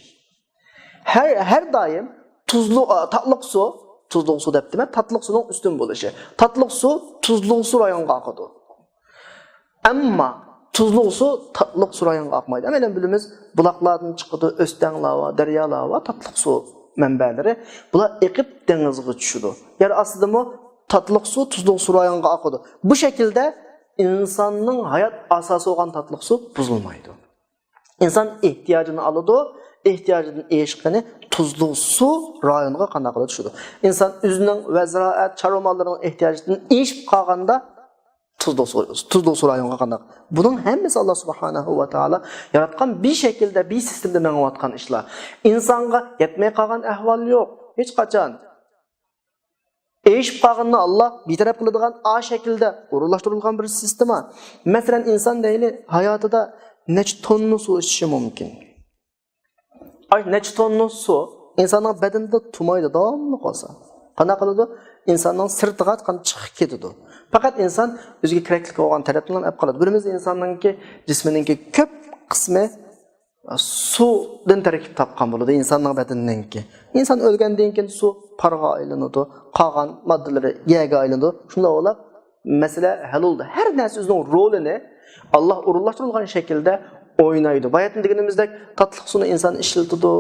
ھەر، ھەر دائىم تۇزلۇق، ئا، تاتلىق سۇ، تۇزلۇق سۇ دەپتىمەن، تاتلىق سۇنىڭ ئۈستۈن بولۇشى. تاتلىق سۇ تۇزلۇق سۇ رايونىغا ئاقىدۇ. ئەمما تۇزلۇق سۇ تاتلىق سۇ رايونىغا ئاقمايدۇ. ھەممەيلەن بىلىمىز، بۇلاقلاردىن چىقىدۇ، ئۆستەڭلار بار، دەريالار بار، تاتلىق سۇ مەنبەلىرى. بۇلار ئېقىپ دېڭىزغا چۈشىدۇ. يەر ئاستىدىمۇ تاتلىق سۇ تۇزلۇق سۇ رايونىغا ئاقىدۇ. بۇ شەكىلدە ئىنساننىڭ ھايات ئاساسى بولغان تاتلىق سۇ بۇزۇلمايدۇ. ئىنسان ئېھتىياجىنى ئالىدۇ، ئېھتىياجىدىن ئېشىقىنى تۇزلۇق سۇ رايونىغا قانداق قىلىدۇ؟ چۈشىدۇ. ئىنسان ئۆزىنىڭ ۋە زىرائەت، چارۋا ماللىرىنىڭ ئېھتىياجىدىن ئېشىپ قالغاندا، تۇزلۇق سۇ-، تۇزلۇق سۇ رايونىغا قانداق؟ بۇنىڭ ھەممىسى ئاللا سۇبھانەھۇ ۋە تائالا ياراتقان بىر شەكىلدە، بىر سىستېمىدا مېڭىۋاتقان ئىشلار. ئىنسانغا يەتمەي قالغان ئەھۋال يوق، ھېچقاچان. ئېشىپ قالغىنىنى ئاللا بىتەرەپ قىلىدىغان ئا شەكىلدە ئورۇنلاشتۇرۇلغان بىر سىستېما. مەسىلەن، ئىنسان دەيلى، ھاياتىدا نەچچە توننا سۇ ئىچىشى مۇمكىن؟ ئاي، نەچچە توننا سۇ ئىنساننىڭ بەدىنىدە تۇمايدۇ، داۋاملىق بولسا. قانداق قىلىدۇ؟ ئىنساننىڭ سىرتىغا قان چىقىپ كېتىدۇ. پەقەت ئىنسان ئۆزىگە كېرەكلىك بولغان تەرەپنى ئەپ قالىدۇ. بىرىمىز ئىنساننىڭكى جىسمىنىڭكى كۆپ قىسمى سۇدىن تەركىب تاپقان بولىدۇ، ئىنساننىڭ بەدىنىنىڭكى. ئىنسان ئۆلگەندىن كېيىن سۇ پارغا ئايلىنىدۇ، قالغان ماددىلىرى يەرگە ئايلىنىدۇ. شۇنداق بولۇپ، مەسىلە ھەل بولدى. ھەر نەرسە ئۆزىنىڭ رولىنى ئاللا ئورۇنلاشتۇرۇلغان شەكىلدە ئوينايدۇ. باياتىن دېگىنىمىزدەك، تاتلىق سۇنى ئىنسان ئىشلىتىدۇ،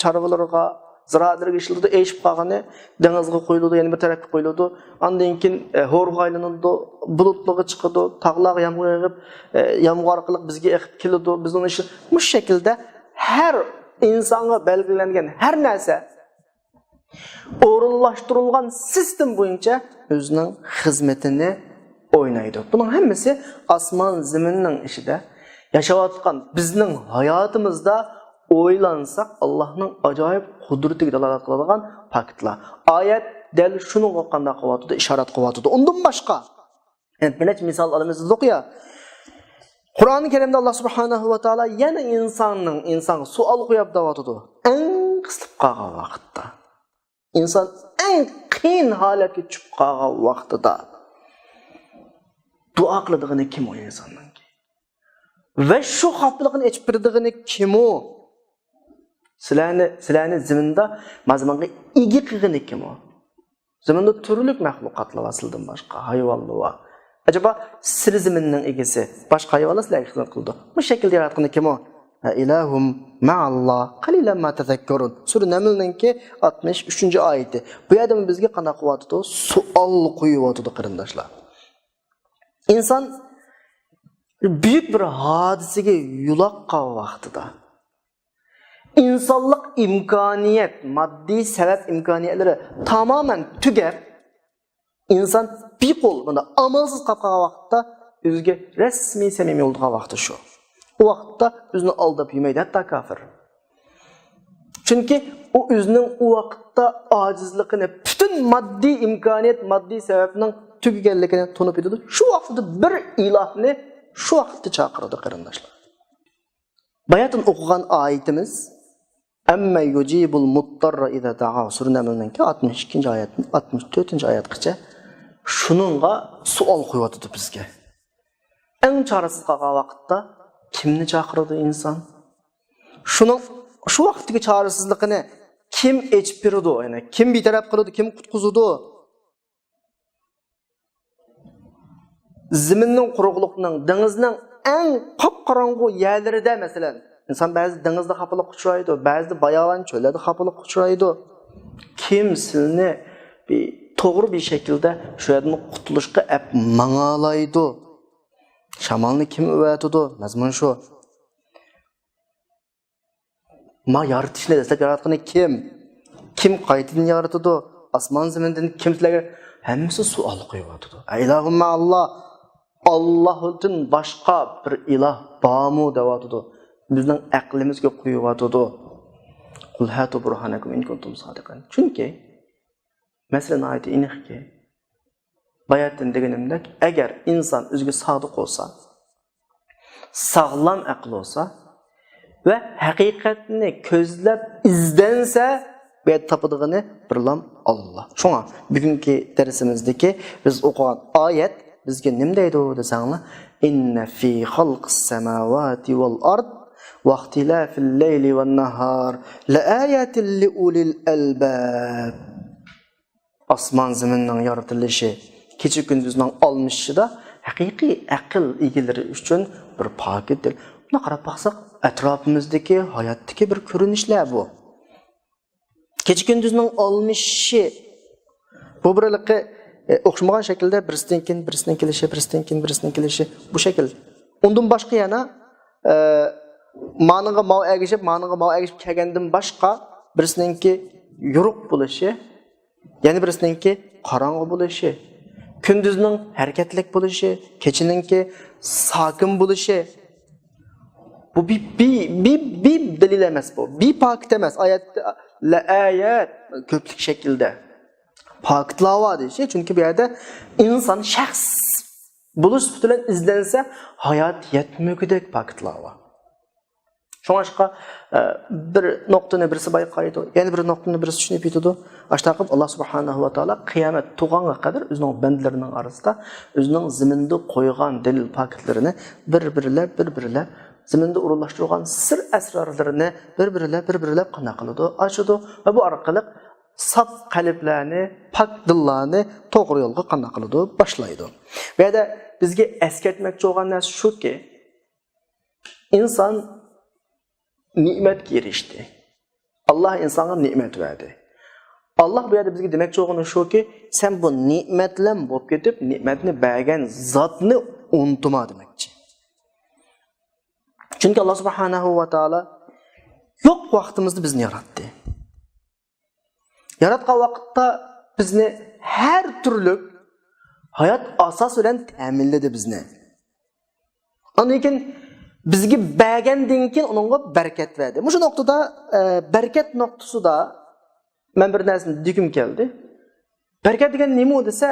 چارۋىلىرىغا، زىرائەتلىرىگە ئىشلىتىدۇ، ئېشىپ قالغىنى دېڭىزغا قۇيۇلىدۇ، يەنە بىر تەرەپكە قۇيۇلىدۇ. ئاندىن كېيىن، ئە، ھورغا ئايلىنىدۇ، بۇلۇتلارغا چىقىدۇ، تاغلارغا يامغۇر يېغىپ، ئە، يامغۇر ئارقىلىق بىزگە ئېقىپ كېلىدۇ. بىز ئۇنى ئىشلە-، مۇشۇ شەكىلدە ھەر ئىنسانغا بەلگىلەنگەن ھەر نەرسە ئورۇنلاشتۇرۇلغان سىستېما بويىچە ئۆزىنىڭ خىزمىتىنى ئوينايدۇ. بۇنىڭ ھەممىسى ئاسمان زېمىننىڭ ئىچىدە ياشاۋاتقان بىزنىڭ ھاياتىمىزدا ئويلانساق، ئاللانىڭ ئاجايىپ قۇدرىتىگە دالالەت قىلىدىغان پاكىتلار. ئايەت دەل شۇنىڭغا قانداق قىلىۋاتىدۇ؟ ئىشارەت قىلىۋاتىدۇ. ئۇندىن باشقا، يەنە بىر نەچچە مىسال ئالىمىز دېدۇق يا. قۇرئانى كەرىمدە ئاللا سۇبھانەھۇ ۋە تائالا يەنە ئىنساننىڭ، ئىنسانغا سوئال قويۇپ دەۋاتىدۇ. ئەڭ قىسىلىپ قالغان ۋاقىتتا، ئىنسان ئەڭ قىيىن ھالەتكە چۈشۈپ قالغان ۋاقتىدا دۇئا قىلىدىغىنى كىم ئۇ ئىنساننىڭكى؟ ۋە شۇ خاپىلىقىنى ئېچىپ بېرىدىغىنى كىم ئۇ؟ سىلەرنى، سىلەرنى زېمىندا مازمانغا ئىگە قىلغىنى كىم ئۇ؟ زېمىندا تۈرلۈك مەخلۇقاتلار بار سىلىدىن باشقا، ھايۋانلار بار. ئەجەبا، سىلى زېمىننىڭ ئىگىسى، باشقا ھايۋانلار سىلەرگە خىزمەت قىلىدۇ؟ بۇ شەكىلدە ياراتقىنى كىم ئۇ؟ ئە ئىلاھۇم مەئاللا، قەلىلەن ما تەزەككەرۇن. سۈرە نەملنىڭكى ئاتمىش ئۈچىنچى ئايىتى. بۇ يەردىمۇ بىزگە قانداق قىلىۋاتىدۇ؟ سوئال قويۇۋاتىدۇ، قېرىنداشلار. ئىنسان بۈيۈك بىر ھادىسىگە يولۇققان ۋاقتىدا، ئىنسانلىق ئىمكانىيەت، ماددىي سەۋەب ئىمكانىيەتلىرى تامامەن تۈگەپ، ئىنسان بىقول، بۇنداق ئامالسىز قاپ قالغان ۋاقىتتا ئۆزىگە رەسمىي سەمىمىي بولىدىغان ۋاقتى شۇ. ئۇ ۋاقىتتا ئۆزىنى ئالداپ يۈرمەيدۇ ھەتتا كاپىر. چۈنكى ئۇ ئۆزىنىڭ ئۇ ۋاقىتتا ئاجىزلىقىنى، پۈتۈن ماددىي ئىمكانىيەت، ماددىي سەۋەبنىڭ تۈگىگەنلىكىنى تونۇپ يېتىدۇ. شۇ ۋاقتىدا بىر ئىلاھنى شۇ ۋاقىتتا چاقىرىدۇ، قېرىنداشلار. باياتىن ئوقۇغان ئايىتىمىز، ئەممە يۇجىبۇل مۇتتەررە ئىزا دەئا، سۈرە نەملنىڭكى ئاتمىش ئىككىنچى ئايەتتىن ئاتمىش تۆتىنچى ئايەتقىچە شۇنىڭغا سوئال قويۇۋاتىدۇ بىزگە. ئەڭ چارىسىز قالغان ۋاقىتتا كىمنى چاقىرىدۇ ئىنسان؟ شۇنىڭ، شۇ ۋاقىتتىكى چارىسىزلىقىنى كىم ئېچىپ بېرىدۇ؟ يەنى كىم بىتەرەپ قىلىدۇ؟ كىم قۇتقۇزىدۇ؟ زېمىننىڭ قۇرۇقلۇقنىڭ، دېڭىزنىڭ ئەڭ قاپقاراڭغۇ يەرلىرىدە، مەسىلەن، ئىنسان بەزىدە دېڭىزدا خاپىلىققا ئۇچرايدۇ، بەزىدە باياۋان چۆللەردە خاپىلىققا ئۇچرايدۇ. كىم سىلىنى بىر توغرا بىر شەكىلدە شۇ يەردىن قۇتۇلۇشقا ئەپ ماڭالايدۇ؟ شامالنى كىم ئەۋەتىدۇ؟ مەزمۇن شۇ. ما يارىتىشنى دەسلەپ ياراتقىنى كىم؟ كىم قايتىدىن يارىتىدۇ؟ ئاسمان زېمىندىن كىم سىلەرگە؟ ھەممىسى سوئال قويۇۋاتىدۇ. ئەئىلاھۇم مەئاللا، ئاللاھتىن باشقا بىر ئىلاھ بارمۇ دەۋاتىدۇ. بىزنىڭ ئەقلىمىزگە قويۇۋاتىدۇ. قۇل ھاتۇ بۇرھانەكۇم ئىن كۇنتۇم سادىقىن. چۈنكى مەسىلە ناھايىتى ئېنىقكى، باياتىن دېگىنىمدەك، ئەگەر ئىنسان ئۆزىگە سادىق بولسا، ساغلام ئەقلى بولسا ۋە ھەقىقەتنى كۆزلەپ ئىزدەنسە، بۇ يەردە تاپىدىغىنى بىرلام ئاللا. شۇڭا بۈگۈنكى دەرسىمىزدىكى بىز ئوقۇغان ئايەت بىزگە نېمە دەيدۇ دېسەڭلار، إن في خلق السماوات والأرض واختلاف الليل والنهار لآيات لأولي الألباب. ئاسمان زېمىننىڭ يارىتىلىشى، كېچە كۈندۈزنىڭ ئالمىشىشىدا ھەقىقىي ئەقىل ئىگىلىرى ئۈچۈن بىر پاكىت دەل-، بۇنداق قاراپ باقساق، ئەتراپىمىزدىكى ھاياتتىكى بىر كۆرۈنۈشلەر بۇ. كېچە كۈندۈزنىڭ ئالمىشىشى، بۇ بىر ھېلىقى، ئە، ئوخشىمىغان شەكىلدە بىرسىدىن كېيىن بىرسىنىڭ كېلىشى، بىرسىدىن كېيىن بىرسىنىڭ كېلىشى، بۇ شەكىل. ئۇندىن باشقا يەنە، ئە، مانىڭغا ماۋۇ ئەگىشىپ، مانىڭغا ماۋۇ ئەگىشىپ كەلگەندىن باشقا، بىرسىنىڭكى يورۇق بولۇشى، يەنە بىرسىنىڭكى قاراڭغۇ بولۇشى، كۈندۈزنىڭ ھەرىكەتلىك بولۇشى، كېچىنىڭكى ساكىن بولۇشى، بۇ بىر، بىر، بىر، بىر دەلىل ئەمەس بۇ. بىر پاكىت ئەمەس. ئايەتتە لەئايەت كۆپلۈك شەكىلدە پاكىتلار بار دېيىشى. چۈنكى بۇ يەردە ئىنسان شەخس بولۇش سۈپىتى بىلەن ئىزدەنسە، ھايات يەتمىگۈدەك پاكىتلار بار. شۇڭلاشقا، ئە، بىر نۇقتىنى بىرسى بايقايدۇ، يەنە بىر نۇقتىنى بىرسى چۈشىنىپ يېتىدۇ. ئاشۇنداق قىلىپ، ئاللا سۇبھانەھۇ ۋە تائالا قىيامەت تۇغانغا قەدەر ئۆزىنىڭ بەندىلىرىنىڭ ئارىسىدا ئۆزىنىڭ زېمىندا قويغان دەلىل پاكىتلىرىنى بىر-بىرلەپ، بىر-بىرلەپ، زېمىندا ئورۇنلاشتۇرغان سىر ئەسرارلىرىنى بىر-بىرلەپ، بىر-بىرلەپ قانداق قىلىدۇ؟ ئاچىدۇ ۋە بۇ ئارقىلىق ساپ قەلبلەرنى، پاك دىللارنى توغرا يولغا قانداق قىلىدۇ؟ باشلايدۇ. بۇ يەردە بىزگە ئەسكەرتمەكچى بولغان نەرسە شۇكى، ئىنسان نېمەتكە ئېرىشتى. ئاللا ئىنسانغا نېمەت بەردى. ئاللا بۇ يەردە بىزگە دېمەكچى بولغىنى شۇكى، سەن بۇ نېمەت بىلەن بولۇپ كېتىپ، نېمەتنى بەرگەن زاتنى ئۇنتۇما دېمەكچى. چۈنكى ئاللا سۇبھانەھۇ ۋە تائالا يوق ۋاقتىمىزدا بىزنى ياراتتى. ياراتقان ۋاقىتتا بىزنى ھەر تۈرلۈك ھايات ئاساسى بىلەن تەمىنلىدى بىزنى. ئاندىن كېيىن بىزگە بەرگەندىن كېيىن ئۇنىڭغا بەرىكەت بەردى. مۇشۇ نۇقتىدا، ئە، بەرىكەت نۇقتىسىدا مەن بىر نەرسىنى دېگۈم كەلدى. بەرىكەت دېگەن نېمە دېسە،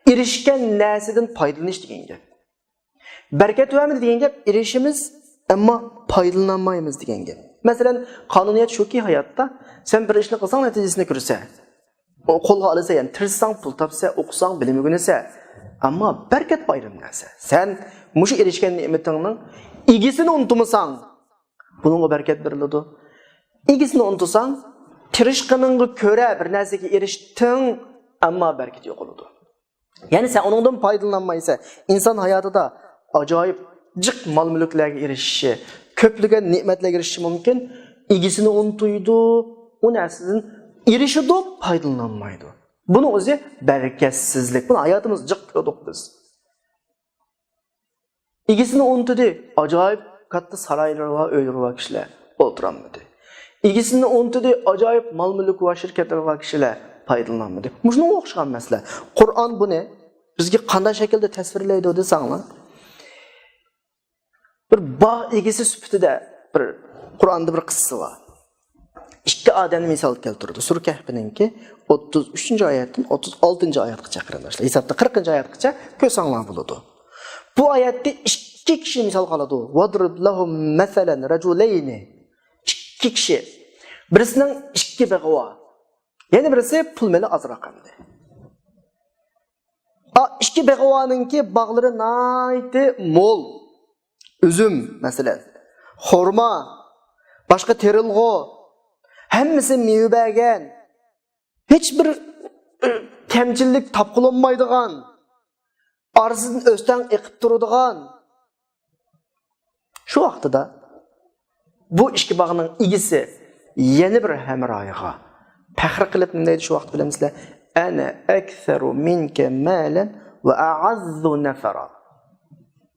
ئېرىشكەن نەرسىدىن پايدىلىنىش دېگەن گەپ. بەرىكەت بەرمىدى دېگەن گەپ، ئېرىشىمىز، ئەمما پايدىلىنالمايمىز دېگەن گەپ. مەسىلەن، قانۇنىيەت شۇكى، ھاياتتا سەن بىر ئىشنى قىلساڭ، نەتىجىسىنى كۆرىسەن. ئو-، قولغا ئالىسەن، يەنى تىرىشساڭ، پۇل تاپىسەن، ئوقۇساڭ، بىلىم ئۆگىنىسەن. ئەمما بەرىكەت بۇ ئايرىم نەرسە. سەن مۇشۇ ئېرىشكەن نېمىتىڭنىڭ ئىگىسىنى ئۇنتۇمىساڭ، بۇنىڭغا بەرىكەت بېرىلىدۇ. ئىگىسىنى ئۇنتۇساڭ، تىرىشقىنىڭغا كۆرە بىر نەرسىگە ئېرىشتىڭ، ئەمما بەرىكىتى يوقىلىدۇ. يەنى سەن ئۇنىڭدىن پايدىلىنالمايسەن. ئىنسان ھاياتىدا ئاجايىپ جىق مال-مۈلۈكلەرگە ئېرىشىشى، كۆپلىگەن نېمەتلەرگە ئېرىشىشى مۇمكىن. ئىگىسىنى ئۇنتۇيدۇ، ئۇ نەرسىدىن ئېرىشىدۇ، پايدىلىنالمايدۇ. بۇنىڭ ئۆزى بەرىكەتسىزلىك. بۇنى ھاياتىمىزدا جىق كۆردۇق بىز. ئىگىسىنى ئۇنتۇدى، ئاجايىپ كاتتا سارايلىرى بار، ئۆيلىرى بار كىشىلەر ئولتۇرالمىدى. ئىگىسىنى ئۇنتۇدى، ئاجايىپ مال-مۈلكى بار، شىركەتلىرى بار كىشىلەر پايدىلىنالمىدى. مۇشۇنىڭغا ئوخشىغان مەسىلە. قۇرئان بۇنى بىزگە قانداق شەكىلدە تەسۋىرلەيدۇ دېسەڭلار، بىر باغ ئىگىسى سۈپىتىدە بىر قۇرئاندا بىر قىسسا بار. ئىككى ئادەمنى مىسال كەلتۈرىدۇ. سۈرە كەھپنىڭكى ئوتتۇز ئۈچىنچى ئايەتتىن ئوتتۇز ئالتىنچى ئايەتقىچە قېرىنداشلار. ھېسابتا قىرىقىنچى ئايەتقىچە كۆرسەڭلار بولىدۇ. بۇ ئايەتتە ئىككى كىشى مىسالغا ئالىدۇ. «ۋەدرىب لەھۇم مەسەلەن رەجۇلەينى.» ئىككى كىشى. بىرسىنىڭ ئىككى بېغى بار. يەنە بىرسى پۇل مېلى ئازراق ئەمدى. ئا، ئىككى بېغى بارنىڭكى باغلىرى ناھايىتى مول. ئۈزۈم، مەسىلەن، خورما، باشقا تېرىلغۇ، ھەممىسى مېۋە بەرگەن. ھېچ بىر، ئۆ، كەمچىللىك تاپقىلى بولمايدىغان، ئارىسىدىن ئۆستەڭ ئېقىپ تۇرىدىغان. شۇ ۋاقتىدا بۇ ئىككى باغنىڭ ئىگىسى يەنە بىر ھەمراھىغا پەخىر قىلىپ نېمە دەيدۇ شۇ ۋاقىت بىلەمسىلەر؟ «ئەنە ئەكسەرۇ مىنكە مالەن ۋە ئەئەززۇ نەفەرا.»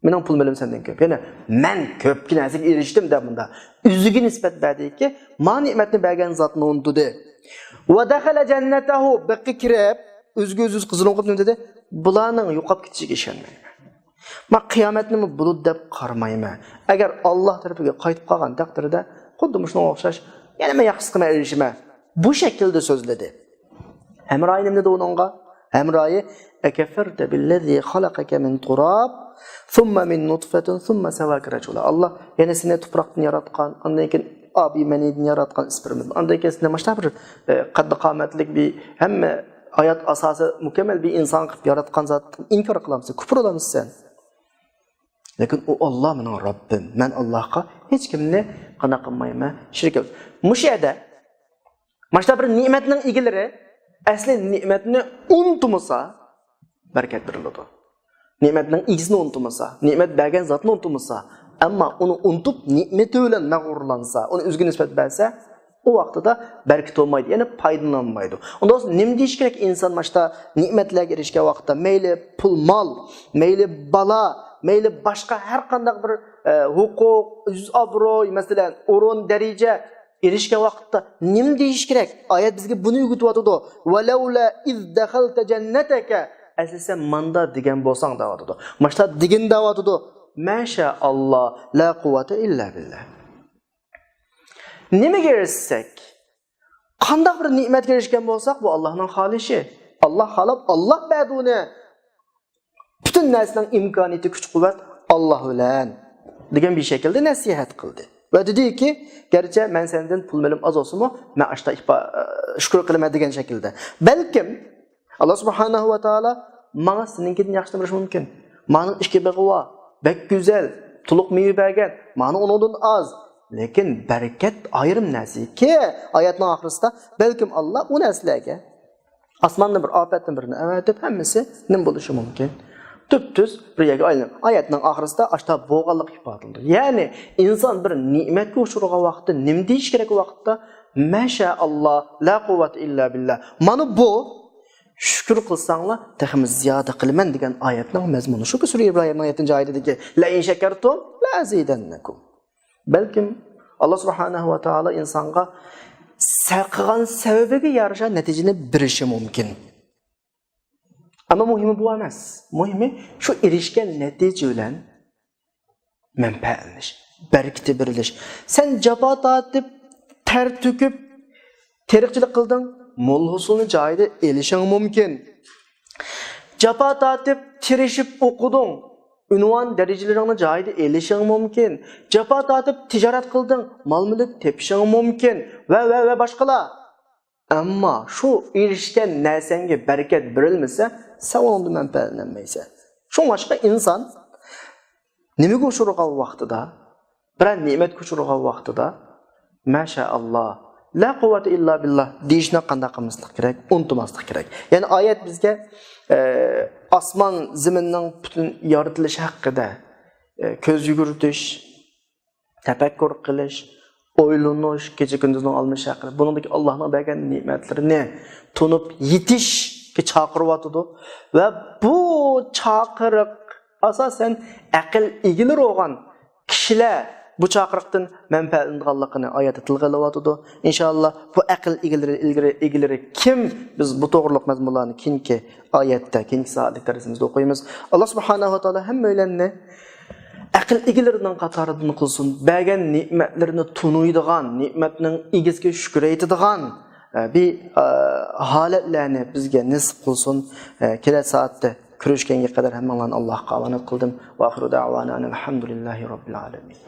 مېنىڭ پۇل مېلىم سەندىن كۆپ. يەنى مەن كۆپكە نەرسىگە ئېرىشتىم دەپ مۇندا ئۆزىگە نىسبەت بەردىكى، ما نېمەتنى بەرگەن زاتنى ئۇنتۇدى. ۋە دەخەلە جەننەتەھۇ، بېقى كىرىپ، ئۆزىگە ئۆزى قىزغىن قىلىپ نېمە دېدى؟ بۇلارنىڭ يوقاپ كېتىشىگە ئىشەنمەيمەن. مەن قىيامەتنىمۇ بۇلۇت دەپ قارىمايمەن. ئەگەر ئاللا تەرىپىگە قايتىپ قالغان تەقدىردە، خۇددى مۇشۇنىڭغا ئوخشاش، يەنە مەن ياخشىسىغا مەن ئېرىشىمەن. بۇ شەكىلدە سۆزلىدى. ھەمراھى نېمە دېدى ئۇنىڭغا؟ ھەمراھى، «ئەكەفەرتە بىللەزى خەلەقەكە مىن تۇراب، سۇممە مىن نۇتفەتىن، سۇممە سەۋۋاكە رەجۇلا.» ئاللا يەنە سېنى تۇپراقتىن ياراتقان، ئاندىن كېيىن ئابىي مەنىدىن ياراتقان، ئىسپېرمىدىن، ئاندىن كېيىن سېنى ماشتا بىر، ئە، قەددى قامەتلىك بىر، ھەممە ھايات ئاساسى مۇكەممەل بىر ئىنسان قىلىپ ياراتقان زاتتىن ئىنكار قىلامسەن، كۇپۇر ئۇلامسەن؟ لېكىن ئۇ ئاللا مېنىڭ رەببىم، مەن ئاللاغا ھېچكىمنى قانداق قىلمايمەن، شېرىك قىلمايمەن. مۇشۇ يەردە ماشتا بىر نېمەتنىڭ ئىگىلىرى ئەسلى نېمەتنى ئۇنتۇمىسا، بەرىكەت بېرىلىدۇ. نېمەتنىڭ ئىگىسىنى ئۇنتۇمىسا، نېمەت بەرگەن زاتنى ئۇنتۇمىسا، ئەمما ئۇنى ئۇنتۇپ، نېمىتى بىلەن مەغرۇرلانسا، ئۇنى ئۆزىگە نىسبەت بەرسە، ئۇ ۋاقتىدا بەرىكىتى بولمايدۇ، يەنى پايدىلىنالمايدۇ. ئۇندا بولسا نېمە دېيىش كېرەك ئىنسان ماشتا نېمەتلەرگە ئېرىشكەن ۋاقىتتا؟ مەيلى پۇل مال، مەيلى بالا، مەيلى باشقا ھەر قانداق بىر، ئە، ھوقۇق، يۈز ئابروي، مەسىلەن، ئورۇن، دەرىجە، ئېرىشكەن ۋاقىتتا نېمە دېيىش كېرەك؟ ئايەت بىزگە بۇنى ئۆگىتىۋاتىدۇ. «ۋەلەۋلە ئىز دەخەلتە جەننەتەكە.» ئەسلىسە ماندا دېگەن بولساڭ دەۋاتىدۇ. ماشتا دېگىن دەۋاتىدۇ. ماشائاللا، لا قۇۋۋەتە ئىللا بىللا. نېمىگە ئېرىشسەك، قانداق بىر نېمەتكە ئېرىشكەن بولساق، بۇ ئاللاھنىڭ خالىشى. ئاللاھ خالاپ، ئاللاھ بەردى ئۇنى. پۈتۈن نەرسىنىڭ ئىمكانىيىتى، كۈچ-قۇۋۋەت ئاللاھ بىلەن دېگەن بىر شەكىلدە نەسىھەت قىلدى. ۋە دېدىكى، گەرچە مەن سەندىن پۇل مېلىم ئاز بولسىمۇ، مەن ئاشتا ئىپا-، شۈكۈر قىلىمەن دېگەن شەكىلدە. بەلكىم ئاللاھ سۇبھانەھۇ ۋە تائالا ماڭا سېنىڭكىدىن ياخشىنى بېرىشى مۇمكىن. مانىڭ ئىككى بېغى بار، بەك گۈزەل، تولۇق مېۋە بەرگەن، مانا ئۇنىڭدىن ئاز. لېكىن بەرىكەت ئايرىم نەرسىكى، ئايەتنىڭ ئاخىرىسىدا بەلكىم ئاللاھ ئۇ نەرسىلەرگە ئاسماندىن بىر ئاپەتتىن بىرنى ئەۋەتىپ، ھەممىسى نېمە بولۇشى مۇمكىن؟ تۈپتۈز بىر يەرگە ئايلىنىپ. ئايەتنىڭ ئاخىرىسىدا ئاشتا بولغانلىقى ئىپادىلىنىدۇ. يەنى ئىنسان بىر نېمەتكە ئۇچرىغان ۋاقىتتا نېمە دېيىش كېرەك ۋاقىتتا؟ ماشائاللا، لا قۇۋۋەتە ئىللا بىللا. مانا بۇ، شۈكۈر قىلساڭلار، تېخىمۇ زىيادە قىلىمەن دېگەن ئايەتنىڭ مەزمۇنى شۇكى، سۈرە ئىبراھىمنىڭ يەتتىنچى ئايىتىدىكى، لەئىن شەكەرتۇم لەئەزىدەننەكۇم. بەلكىم ئاللاھ سۇبھانەھۇ ۋە تائالا ئىنسانغا سە-، قىلغان سەۋەبىگە يارىشا نەتىجىنى بېرىشى مۇمكىن. ئەمما مۇھىمى بۇ ئەمەس. مۇھىمى شۇ ئېرىشكەن نەتىجە بىلەن مەنپەئەتلىنىش، بەرىكىتى بېرىلىش. سەن جاپا تارتىپ، تەر تۆكۈپ، تېرىقچىلىق قىلدىڭ، مول ھوسۇلنى جايىدا ئېلىشىڭ مۇمكىن. جاپا تارتىپ، تىرىشىپ ئوقۇدۇڭ، ئۇنۋان دەرىجىلىرىڭنى جايىدا ئېلىشىڭ مۇمكىن. جاپا تارتىپ، تىجارەت قىلدىڭ، مال-مۈلۈك تېپىشىڭ مۇمكىن. ۋە، ۋە، ۋە باشقىلار. ئەمما شۇ ئېرىشكەن نەرسەڭگە بەرىكەت بېرىلمىسە، سەن ئۇنىڭدىن مەنپەئەتلەنمەيسەن. شۇڭلاشقا ئىنسان نېمىگە ئۇچرىغان ۋاقتىدا، بىرەر نېمەتكە ئۇچرىغان ۋاقتىدا، ماشائاللا، لا قۇۋۋەتە ئىللا بىللا دېيىشنى قانداق قىلماسلىق كېرەك؟ ئۇنتۇماسلىق كېرەك. يەنى ئايەت بىزگە، ئە، ئاسمان زېمىننىڭ پۈتۈن يارىتىلىشى ھەققىدە، ئە، كۆز يۈگۈرتۈش، تەپەككۇر قىلىش، ئويلىنىش، كېچە-كۈندۈزنىڭ ئالمىشىشى ھەققىدە، بۇنىڭدىكى ئاللاھنىڭ بەرگەن نېمەتلىرىنى تونۇپ يېتىشكە چاقىرىۋاتىدۇ. ۋە بۇ چاقىرىق ئاساسەن ئەقىل ئىگىلىرى بولغان كىشىلەر بۇ چاقىرىقتىن مەنپەئەتلىنىدىغانلىقىنى ئايەتتە تىلغا ئېلىۋاتىدۇ. ئىنشائاللا، بۇ ئەقىل ئىگىلىرى، ئىلگىرى، ئىگىلىرى كىم؟ بىز بۇ توغرىلىق مەزمۇنلارنى كېيىنكى ئايەتتە، كېيىنكى سائەتلىك دەرسىمىزدە ئوقۇيمىز. ئاللا سۇبھانەھۇ ۋە تائالا ھەممەيلەننى ئەقىل ئىگىلىرىنىڭ قاتارىدىن قىلسۇن. بەرگەن نېمەتلىرىنى تونۇيدىغان، نېمەتنىڭ ئىگىسىگە شۈكۈر ئېيتىدىغان، ئە، بىر، ئە، ھالەتلەرنى بىزگە نېسىپ قىلسۇن. ئە، كېلەر سائەتتە كۆرۈشكەنگە قەدەر ھەممىڭلارنى ئاللاھقا ئامانەت قىلدىم. ۋە ئاخىرۇ دەۋانا ئەنىل ھەمدۇلىللاھى رەببىل ئالەمىن.